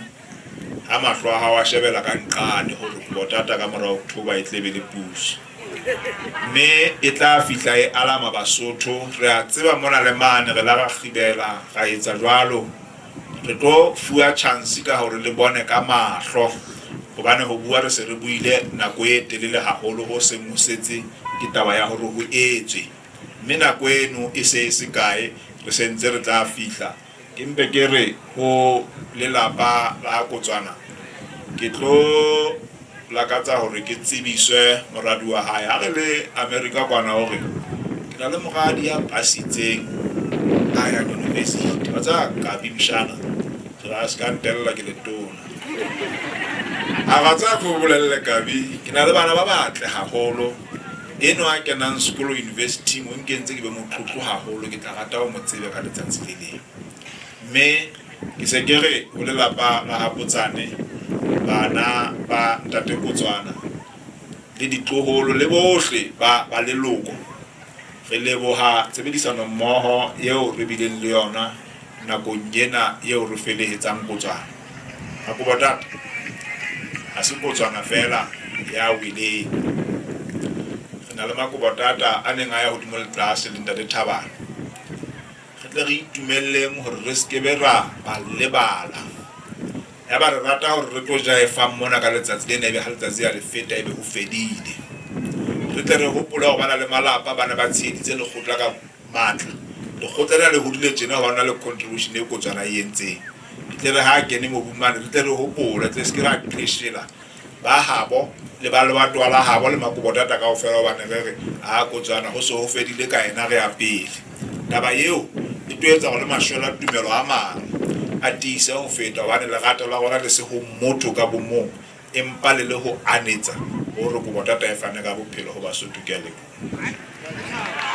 ha mahlo a hao a shebela ka nqane hore Kubotata ka mora October e tle be le puso, mme e tla fihla e alama Basotho. Re a tseba mona le mane re la ra kgibela ra etsa jwalo. Re tlo fuwa chance ka hore le bone ka mahlo, hobane ho bua re se re buile nako e telele haholo, ho seng ho setse ke taba ya hore ho etswe, mme nako eno e se e se kae re se ntse re tla fihla. Ke mpe ke re ho lelapa la ha Kotswana, ke tlo lakatsa hore ke tsebiswe moradi wa hae ha re le Amerika kwana, hore ke Ke na le moradi ya pasitseng a yang university. Wa tseba Kabi mshana, ke re a se ka ntella ke letona. A ra tseba ke o bolelle Kabi, ke na le bana ba batle haholo. Enwa a kenang sekolo university o nkentse ke be motlotlo haholo, ke tla rata o mo tsebe ka letsatsi le leng. Mme ke se ke re ho lelapa la ha Potsane, bana ba ntate Kotswana le ditloholo le bohle ba ba leloko, re leboha tshebedisano mmoho eo re bileng le yona nakong ena eo re felehetsang Kotswana. Makobotata ha se Kotswana feela ya weleng. Re na le makobotata a neng a ya hodimo le tlase le ntate Thabane. Re tle re itumelleng hore re se ke be ra ba lebala. Yaba re rata hore re tlo jaefang mona ka letsatsi lena, ebe ha letsatsi ha le feta ebe ho fedile. Re tle re hopole hore ba na le malapa, ba ne ba tsheheditse lekgotla ka matla. Lekgotla lena le hodile tjena hobane ho na le contribution e Kotswana e entseng. E tle re ha a kene mobung mane, re tle re hopole, tle se ke ra qheshela ba habo le ba lebatowa la habo le makobotata kaofela, hobane re re a Kotswana ho se ho fedile ka yena, re ya pele. Taba eo e tlo etsa hore le mashwela tumelo a mang a tiise ho feta, hobane lerato la rona le se ho motho ka bomong, empa le le ho anetsa hore kobotata e fane ka bophelo ho Basotho. Ke a leboha.